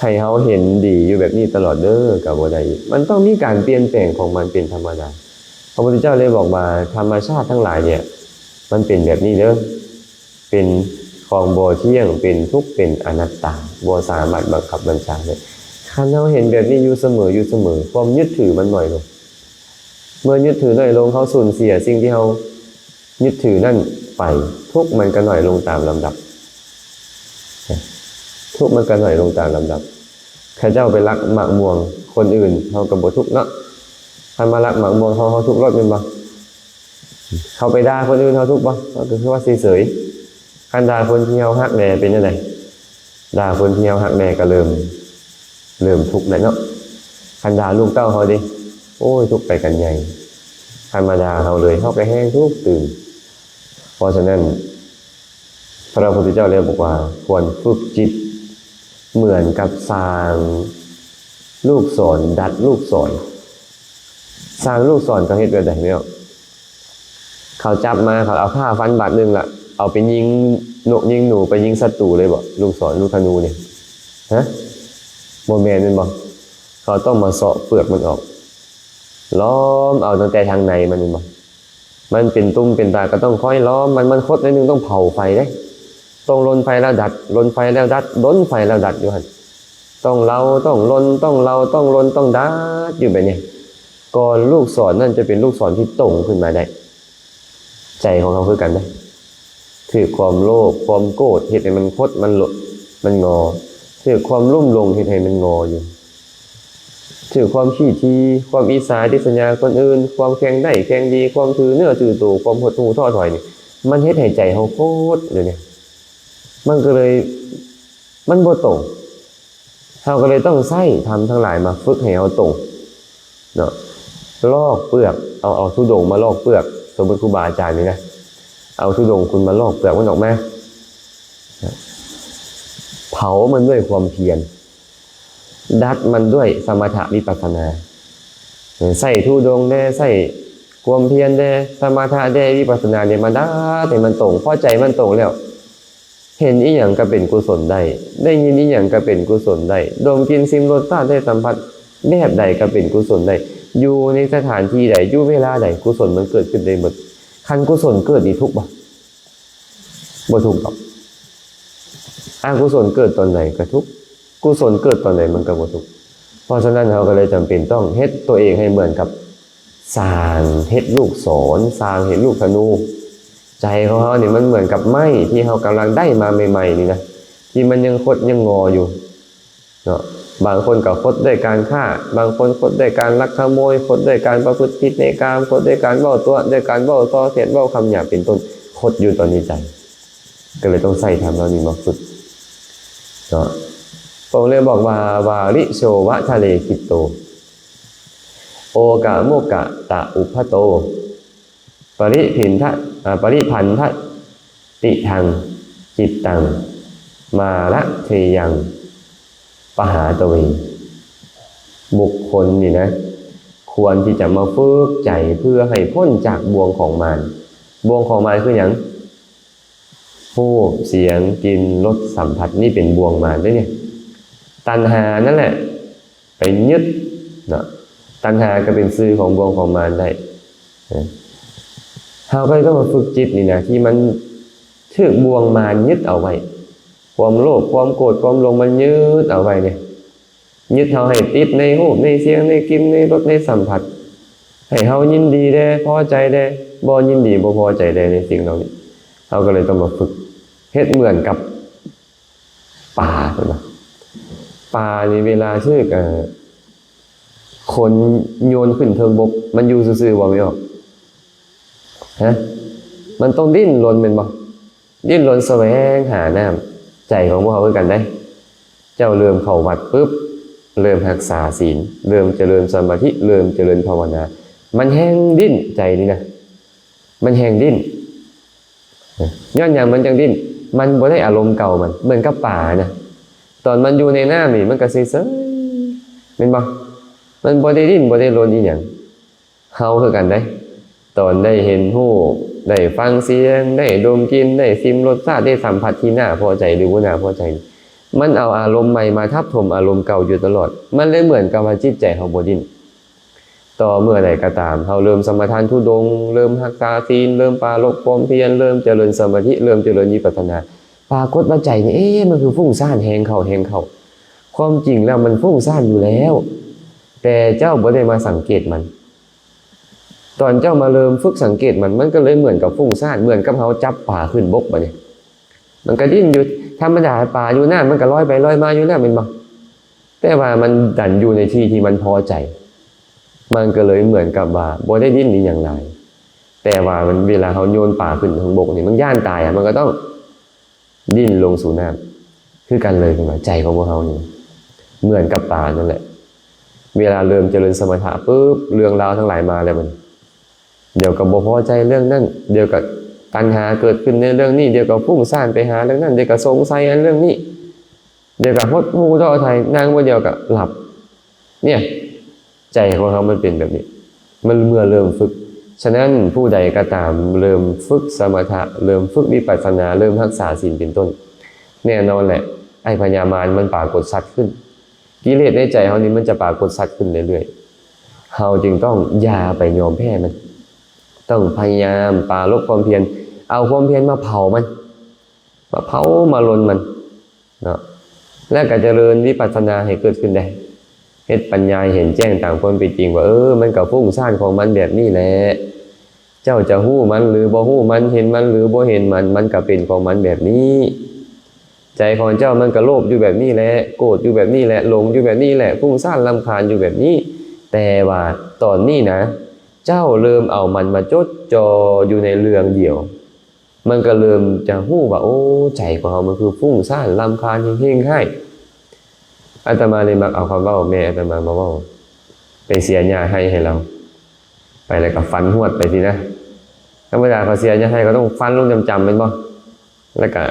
ให้เฮาเห็นดีอยู่แบบนี้ตลอดเด้อ ก็บ่ได้อีก มันต้องมีการเปลี่ยนแปลงของมันเป็นธรรมดา พระพุทธเจ้าเลยบอกว่าธรรมชาติทั้งหลายเนี่ย มันเป็นแบบนี้เด้อ เป็นของบ่เที่ยง เป็นทุกข์ เป็นอนัตตา บ่สามารถบังคับบัญชาได้ คันเฮาเห็นแบบนี้อยู่เสมอ อยู่เสมอ ความยึดถือมันน้อยลง เมื่อยึดถือน้อยลง เฮาสูญเสียสิ่งที่เฮายึดถือนั่นไป ทุกข์มันก็น้อยลงตามลำดับ ทุกข์มันก็น้อยลงตามลำดับ เขาเจ้าไปลักหมากม่วงคนอื่น เฮาก็บ่ทุกข์เนาะ คันมาลักหมากม่วงเฮา เฮาทุกข์โลดแม่นบ่ เขาไปด่าคนอื่น เฮาทุกข์บ่ เฮาก็คือว่าเฉยๆ คันด่าคนที่เฮาฮักแด่เป็นจั่งใด ด่าคนที่เฮาฮักแด่ก็เริ่ม เริ่มทุกข์แล้วเนาะ คันด่าลูกเต้าเฮาเด้ โอ้ย ทุกข์ไปกันใหญ่ คันมาด่าเฮาเลย เฮาก็แฮ่งทุกข์ตื่ม เพราะฉะนั้น พระพุทธเจ้าเลยบอกว่าควรฝึกจิตเหมือนกับช่างลูกศรดัดลูกศร ช่างลูกศรเขาเฮ็ดแบบใด๋แม่นบ่ เขาจับมา เขาเอาผ้าฟันบาดหนึ่งละ เอาไปยิงนกยิงหนู ไปยิงศัตรูเลยบ่ ลูกศร ลูกธนูนี่ ฮะ บ่แม่นแม่นบ่ เขาต้องมาเซาะเปลือกมันออก ลอมเอาตั้งแต่ทางในมันแม่นบ่ มันเป็นตุ่มเป็นตาก็ต้องคอยลอมมัน มันคดหน่อยหนึ่งต้องเผาไฟเด้ ต้องลนไฟแล้วดัด ลนไฟแล้วดัด ลนไฟแล้วดัดอยู่หั่น ต้องเลา ต้องลน ต้องเลา ต้องลน ต้องดัดอยู่แบบนี้ ก่อนลูกศรนั่นจะเป็นลูกศรที่ตรงขึ้นมาได้ ใจของเฮาคือกันเด้ ถืกความโลภ ความโกรธเฮ็ดให้มันคด มันหลด มันงอ ถืกความลุ่มหลงเฮ็ดให้มันงออยู่ ถืกความขี้ถี่ ความอิจฉาริษยาคนอื่น ความแข่งได้แข่งดี ความถือเนื้อถือตัว ความหดหู่ท้อถอยนี่ มันเฮ็ดให้ใจเฮาคดอยู่เนี่ย มันก็เลย มันบ่ตรง เฮาก็เลยต้องใช้ธรรมทั้งหลายมาฝึกให้เฮาตรงเนาะ ลอกเปลือก เอา เอาธุดงค์มาลอกเปลือก สมมุติครูบาอาจารย์นี่นะ เอาธุดงค์คุณมาลอกเปลือกมันออกมา เผามันด้วยความเพียร ดัดมันด้วยสมถะวิปัสสนา ใช้ธุดงค์แด่ ใช้ความเพียรแด่ สมถะแด่ วิปัสสนาแด่ มาดัดให้มันตรง พอใจมันตรงแล้ว เห็นอีหยังก็เป็นกุศลได้ ได้ยินอีหยังก็เป็นกุศลได้ ดมกลิ่นชิมรสชาติได้สัมผัสแบบใดก็เป็นกุศลได้ อยู่ในสถานที่ใด อยู่เวลาใด กุศลมันเกิดขึ้นได้หมด คันกุศลเกิดนี่ทุกข์บ่ บ่ทุกข์ดอก อกุศลเกิดตอนใดก็ทุกข์ กุศลเกิดตอนใดมันก็บ่ทุกข์ เพราะฉะนั้นเฮาก็เลยจำเป็นต้องเฮ็ดตัวเองให้เหมือนกับ ช่างเฮ็ดลูกศร ช่างเฮ็ดลูกธนู ใจของเฮานี่มันเหมือนกับไม้ที่เฮากำลังได้มาใหม่ๆ นี่นะ ที่มันยังคดยังงออยู่เนาะ บางคนก็คดด้วยการฆ่า บางคนคดด้วยการลักขโมย คดด้วยการประพฤติผิดในกาม คดด้วยการเว้าตั๋วะ ด้วยการเว้าส่อเสียด เว้าคำหยาบเป็นต้น คดอยู่ตอนนี้ใจ ก็เลยต้องใช้ธรรมเหล่านี้มาฝึกเนาะ พระองค์เลยบอกว่า วาริโชวะทะเลคิตโต โอกะมุกะตะอุปพะโต ปริพินทะ อ่า ปริพันธะติทัง จิตตัง มาระเทยัง ปหาตะเว บุคคลนี่นะ ควรที่จะมาฝึกใจเพื่อให้พ้นจากบ่วงของมาร ບ່ວງຂອງມານຄືຫຍັງ? ຮູບ, ສຽງ, ກິ່ນ, ລົດ, ສຳຜັດ, ນີ້ເປັນບ່ວງມານເດ້ນີ້. ຕັນຫານັ້ນແຫຼະໄປຍຶດເນາະ, ຕັນຫາກໍເປັນຊື່ຂອງບ່ວງຂອງມານໄດ້. ເຮົາກໍເລີຍຕ້ອງມາຝຶກຈິດນີ້ນະ ທີ່ມັນຖືກບ່ວງມານຍຶດເອົາໄວ້, ຄວາມໂລບ, ຄວາມໂກດ, ຄວາມຫຼົງ ມັນຍຶດເອົາໄວ້ນີ້. ຍຶດເຮົາໃຫ້ຕິດໃນຮູບ, ໃນສຽງ, ໃນກິ່ນ, ໃນລົດ, ໃນສຳຜັດ, ໃຫ້ເຮົາຍິນດີແດ່, ພໍໃຈແດ່, ບໍ່ຍິນດີ, ບໍ່ພໍໃຈແດ່ໃນສິ່ງເຫຼົ່ານີ້. ເຮົາກໍເລີຍຕ້ອງມາຝຶກເຮັດເໝືອນກັບປາ, ເຫັນບໍ່? ປານີ້ເວລາຖືກ ເອີ ຄົນໂຍນຂຶ້ນເທິງບົກ, ມັນຢູ່ຊື່ໆບໍ່? ແມ່ນບໍ່? ຮະ? ມັນຕ້ອງດີ້ນລົນແມ່ນບໍ່? ດີ້ນລົນສະແຫວງຫານ້ຳ. ໃຈຂອງພວກເຮົາຄືກັນເດ້. ເຈົ້າເລີ່ມເຂົ້າວັດປຶບ, ເລີ່ມຮັກສາສິນ, ເລີ່ມຈະເລີນສະມາທິ, ເລີ່ມຈະເລີນພາວະນາ, ມັນແຮ່ງດີ້ນ, ໃຈນີ້ນະ ມັນແຮ່ງດີ້ນ. ຍ້ອນຫຍັງມັນຈັ່ງດີ້ນ? ມັນບໍ່ໄດ້ອາລົມເກົ່າມັນ. ເໝືອນກັບປານະ, ຕອນມັນຢູ່ໃນນ້ຳນີ້ ມັນກໍເສີຍໆ ແມ່ນບໍ່? ມັນບໍ່ໄດ້ດີ້ນ, ບໍ່ໄດ້ລົນອີ່ຫຍັງ. ເຮົາຄືກັນເດ້, ຕອນໄດ້ເຫັນຮູບ, ໄດ້ຟັງສຽງ, ໄດ້ດົມກິ່ນ, ໄດ້ຊິມລົດຊາດ, ໄດ້ສຳຜັດທີ່ໜ້າພໍໃຈ ຫຼື ບໍ່ໜ້າພໍໃຈ, ມັນເອົາອາລົມໃໝ່ມາທັບຖົມອາລົມເກົ່າຢູ່ຕະຫຼອດ. ມັນເລີຍເໝືອນກັບວ່າຈິດໃຈເຮົາບໍ່ດີ້ນ. ຕໍ່ເມື່ອໃດກໍຕາມ ເຮົາເລີ່ມສະມາທານທຸດົງ, ເລີ່ມຮັກສາສິນ, ເລີ່ມປາລົບຄວາມພຽນ, ເລີ່ມຈະເລີນສະມາທິ, ເລີ່ມຈະເລີນວິປັດສະນາ, ປາກົດວ່າໃຈນີ້ ເອ ມັນຄືຟຸ້ງສ້ານແຮງເຂົ້າ, ແຮງເຂົ້າ. ຄວາມຈິງແລ້ວມັນຟຸ້ງສ້ານຢູ່ແລ້ວ, ແຕ່ເຈົ້າບໍ່ໄດ້ມາສັງເກດມັນ. ຕອນເຈົ້າມາເລີ່ມຝຶກສັງເກດມັນ, ມັນກໍເລີຍເໝືອນກັບຟຸ້ງສ້ານ, ເໝືອນກັບເຮົາຈັບປາຂຶ້ນບົກບາດນີ້. ມັນກໍດີ້ນຢູ່, ທຳມະດາປາຢູ່ນ້ຳມັນກໍລອຍໄປລອຍມາຢູ່ແລ້ວແມ່ນບໍ່? ແຕ່ວ່າມັນດັນຢູ່ໃນທີ່ທີ່ມັນພໍໃຈ, ມັນກໍເລີຍເໝືອນກັບວ່າບໍ່ໄດ້ດີ້ນອີ່ຫຍັງຫຼາຍ. ແຕ່ວ່າມັນ ເວລາເຮົາໂຍນປາຂຶ້ນເທິງບົກນີ້ ມັນຢ້ານຕາຍອະ, ມັນກໍຕ້ອງ ດີ້ນລົງສູ່ນ້ຳ. ຄືກັນເລີຍ ເພິ່ນວ່າໃຈຂອງພວກເຮົານີ້ເໝືອນກັບປານັ້ນແຫຼະ. ເວລາເລີ່ມຈະເລີນສະມະຖະປຶບ ເລື່ອງລາວທັງຫຼາຍມາແລ້ວບັດນີ້. ດຽວກໍບໍ່ພໍໃຈເລື່ອງນັ້ນ, ດຽວກໍຕັນຫາເກີດຂຶ້ນໃນເລື່ອງນີ້, ດຽວກໍຟຸ້ງສ້ານໄປຫາເລື່ອງນັ້ນ, ດຽວກໍສົງໄສອັນເລື່ອງນີ້, ດຽວກໍຫົດຫູທໍ້ໄຖ, ນັ່ງບໍ່ດຽວກໍຫຼັບ. ເນຍ ໃຈຂອງເຮົາມັນເປັນແບບນີ້ ມັນເມື່ອເລີ່ມຝຶກ. ສະນັ້ນ ຜູ້ໃດກໍຕາມເລີ່ມຝຶກສະມະຖະ, ເລີ່ມຝຶກວິປັດສະນາ, ເລີ່ມຮັກສາສິນເປັນຕົ້ນ, ແນ່ນອນແຫຼະ ໄອ້ພະຍາມານມັນປາກົດຊັດຂຶ້ນ. ກິເລດໃນໃຈເຮົານີ້ມັນຈະປາກົດຊັດຂຶ້ນເລື້ອຍໆ. ເຮົາຈຶ່ງຕ້ອງຢ່າໄປຍອມແພ້ມັນ, ຕ້ອງພະຍາຍາມປາລົບຄວາມພຽນ, ເອົາຄວາມພຽນມາເຜົາມັນ. ມາເຜົາມາລົນມັນເນາະ ແລ້ວກໍຈະເລີນວິປັດສະນາໃຫ້ເກີດຂຶ້ນໄດ້, ເຮັດປັນຍາໃຫ້ເຫັນແຈ້ງຕາມຄວາມເປັນຈິງວ່າ ເອີ ມັນກໍຟຸ້ງສ້ານຂອງມັນແບບນີ້ແຫຼະ. ເຈົ້າຈະຮູ້ມັນ ຫຼື ບໍ່ຮູ້ມັນ, ເຫັນມັນ ຫຼື ບໍ່ເຫັນມັນ, ມັນກໍເປັນຂອງມັນແບບນີ້. ໃຈຂອງເຈົ້າມັນກໍໂລບຢູ່ແບບນີ້ແຫຼະ, ໂກດຢູ່ແບບນີ້ແຫຼະ, ຫຼົງຢູ່ແບບນີ້ແຫຼະ, ຟຸ້ງສ້ານລຳຄານຢູ່ແບບນີ້. ແຕ່ວ່າຕອນນີ້ນະ ເຈົ້າເລີ່ມເອົາມັນມາຈົດຈ່ອຢູ່ໃນເລື່ອງດຽວ, ມັນກໍເລີ່ມຈະຮູ້ວ່າ ໂອ້ ໃຈຂອງເຮົາມັນຄືຟຸ້ງສ້ານລຳຄານເຮງໆຮ້າຍ. ອາດຕະມາເລີຍມັກເອົາຄຳເວົ້າແມ່ອາດຕະມາມາເວົ້າ, ໄປເສຍຫຍ້າໄຮ່ໃຫ້ລາວ, ໄປແລ້ວກໍຟັນຫວດໄປຊີ້ນະ. ທຳມະດາເຂົາເສຍຫຍ້າໄຮ່ ເຂົາຕ້ອງຟັນລົງຈຳໆ ແມ່ນບໍ່? ແລ້ວກໍ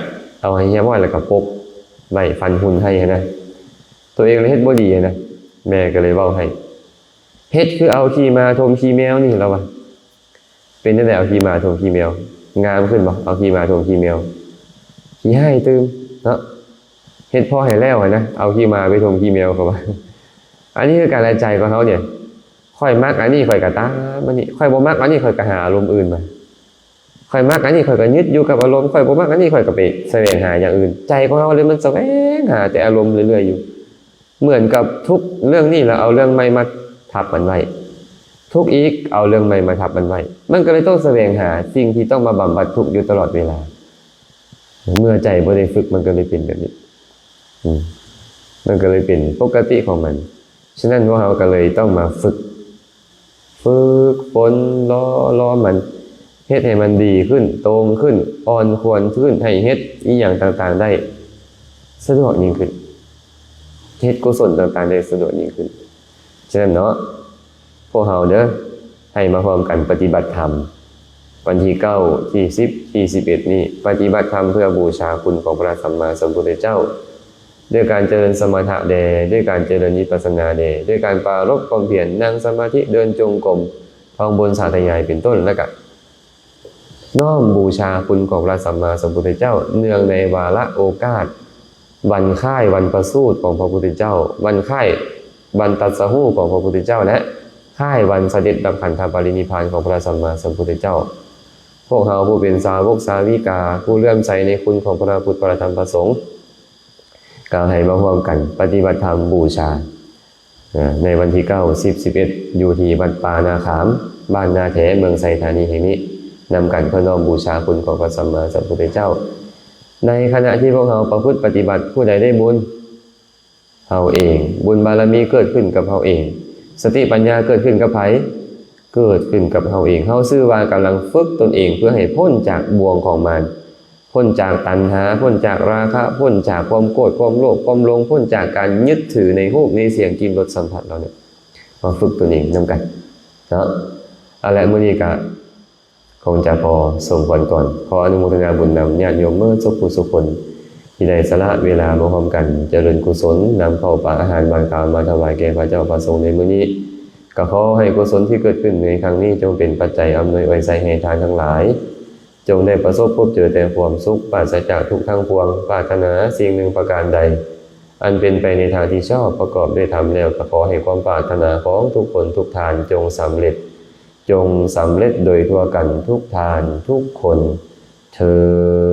ເອົາໃຫ້ຮຽບຮ້ອຍ ແລ້ວກໍປົກໄວ້ ຟັນຮຸ່ນໄຮ່ຫັ້ນນະ. ຕົວເອງລະເຮັດບໍ່ດີຫັ້ນນະ, ແມ່ກໍເລີຍເວົ້າໃຫ້, ເຮັດຄືເອົາຂີ້ໝາຖົມຂີ້ແມວນີ້ ລາວວ່າ. ເປັນຈັ່ງໃດເອົາຂີ້ໝາຖົມຂີ້ແມວ? ງາມຂຶ້ນບໍ່? ເອົາຂີ້ໝາຖົມຂີ້ແມວ ຂີ້ຮ້າຍຕື່ມເນາະ. ເຮັດພໍໃຫ້ແລ້ວຫັ້ນນະ, ເອົາຂີ້ໝາໄປຖົມຂີ້ແມວ ເຂົາວ່າ. ອັນນີ້ຄືການລະໃຈຂອງເຮົານີ້, ຂ້ອຍມັກອັນນີ້ ຂ້ອຍກໍຕາມອັນນີ້, ຂ້ອຍບໍ່ມັກອັນນີ້ ຂ້ອຍກໍຫາອາລົມອື່ນມາ. ຂ້ອຍມັກອັນນີ້ ຂ້ອຍກໍຍຶດຢູ່ກັບອາລົມ, ຂ້ອຍບໍ່ມັກອັນນີ້ ຂ້ອຍກໍໄປສະແຫວງຫາຢ່າງອື່ນ. ໃຈຂອງເຮົາເລີຍມັນສະແຫວງຫາແຕ່ອາລົມເລື້ອຍໆຢູ່. ເໝືອນກັບທຸກເລື່ອງນີ້ ແລ້ວເອົາເລື່ອງໃໝ່ມາທັບມັນໄວ້, ທຸກອີກ ເອົາເລື່ອງໃໝ່ມາທັບມັນໄວ້, ມັນກໍເລີຍຕ້ອງສະແຫວງຫາສິ່ງທີ່ຕ້ອງມາບຳບັດທຸກຢູ່ຕະຫຼອດເວລາ. ເມື່ອໃຈບໍ່ໄດ້ຝຶກ ມັນກໍເລີຍເປັນແບບນີ້, ອືມ ມັນກໍເລີຍເປັນປົກກະຕິຂອງມັນ. ສະນັ້ນ ພວກເຮົາກໍເລີຍຕ້ອງມາຝຶກ ຝຶກຝົນຫຼໍ່ຫຼອມມັນ, ເຮັດໃຫ້ມັນດີຂຶ້ນ, ໂຕ່ງຂຶ້ນ, ອ່ອນຂວນຂຶ້ນ, ໃຫ້ເຮັດອີ່ຫຍັງຕ່າງໆໄດ້ສະດວກຍິ່ງຂຶ້ນ, ເຮັດກຸສົນຕ່າງໆໄດ້ສະດວກຍິ່ງຂຶ້ນ. ສະນັ້ນເນາະ ພວກເຮົາເດີ ໃຫ້ມາຮ່ວມກັນປະຕິບັດທຳ ວັນທີເກົ້າ ທີສິບ ທີສິບເອັດນີ້ ປະຕິບັດທຳເພື່ອບູຊາຄຸນຂອງພະສຳມາສຳພຸດທະເຈົ້າ ດ້ວຍການຈະເລີນສະມະຖະແດ່, ດ້ວຍການຈະເລີນວິປັດສະນາແດ່, ດ້ວຍການປາລົບຄວາມພຽນ, ນັ່ງສະມາທິ, ເດີນຈົງກົມ, ທ່ອງບົນສາທະຍາຍເປັນຕົ້ນ, ແລ້ວກະ ນ້ອມບູຊາຄຸນຂອງພະສຳມາສຳພຸດທະເຈົ້າ ເນື່ອງໃນວາລະໂອກາດວັນຄ້າຍວັນປະສູດຂອງພະພຸດທະເຈົ້າ, ວັນຄ້າຍວັນຕັດສະຮູ້ຂອງພະພຸດທະເຈົ້າ ແລະ ຄ້າຍວັນສະເດັດດັບຂັນທະປະລິນິບພານຂອງພະສຳມາສຳພຸດທະເຈົ້າ. ພວກເຮົາຜູ້ເປັນສາວົກສາວິກາ ຜູ້ເຫຼື້ອມໃສໃນຄຸນຂອງພະພຸດ ພະທຳ ພະສົງ ກໍໃຫ້ມາຮ່ວມກັນປະຕິບັດທຳບູຊາ ໃນວັນທີເກົ້າ ສິບ ສິບເອັດ ຢູ່ທີ່ວັດປ່ານາຂາມ ບ້ານນາແຖ ເມືອງໄຊທານີແຫ່ງນີ້ ນຳກັນເພື່ອນ້ອມບູຊາຄຸນຂອງພະສຳມາສຳພຸດທະເຈົ້າ. ໃນຂະນະທີ່ພວກເຮົາປະພຶດປະຕິບັດ, ຜູ້ໃດໄດ້ບຸນ? ເຮົາເອງ. ບຸນບາລະມີເກີດຂຶ້ນກັບເຮົາເອງ, ສະຕິປັນຍາເກີດຂຶ້ນກັບໃຜ? ເກີດຂຶ້ນກັບເຮົາເອງ. ເຮົາຊື່ວ່າກຳລັງຝຶກຕົນເອງເພື່ອໃຫ້ພົ້ນຈາກບ່ວງຂອງມານ, ພົ້ນຈາກຕັນຫາ, ພົ້ນຈາກລາຄະ, ພົ້ນຈາກຄວາມໂກດ, ຄວາມໂລບ, ຄວາມຫຼົງ, ພົ້ນຈາກການຍຶດຖືໃນຮູບ, ໃນສຽງ, ກິ່ນ, ລົດ, ສຳຜັດເຫຼົ່ານີ້. ມາຝຶກຕົນເອງນຳກັນເນາະ. ເອົາລະ ມື້ນີ້ກະຄົງຈະພໍສົມຄວນກ່ອນ. ຂໍອະນຸໂມທະນາບຸນນຳຍາດໂຍມເໝິດທຸກຜູ້ທຸກຄົນ ທີ່ໄດ້ສະຫຼະເວລາມາຮ່ວມກັນຈະເລີນກຸສົນ, ນຳເຂົ້າປາອາຫານຫວານຄາວມາຖວາຍແກ່ພະເຈົ້າພະສົງໃນມື້ນີ້. ກໍຂໍໃຫ້ກຸສົນທີ່ເກີດຂຶ້ນໃນຄັ້ງນີ້ ຈົ່ງເປັນປັດໄຈອຳນວຍອວຍໄຊໃຫ້ທ່ານທັງຫຼາຍ ຈົ່ງໄດ້ປະສົບພົບເຈີແຕ່ຄວາມສຸກ, ປາສະຈາກທຸກທັງປວງ, ປາດຖະໜາສິ່ງໜຶ່ງປະການໃດ ອັນເປັນໄປໃນທາງທີ່ຊອບ, ປະກອບດ້ວຍທຳແລ້ວ, ກໍຂໍໃຫ້ຄວາມປາດຖະໜາຂອງທຸກຄົນທຸກທ່ານ ຈົ່ງສຳເລັດ, ຈົ່ງສຳເລັດໂດຍທົ່ວກັນທຸກທ່ານທຸກຄົນເທີ້ນ.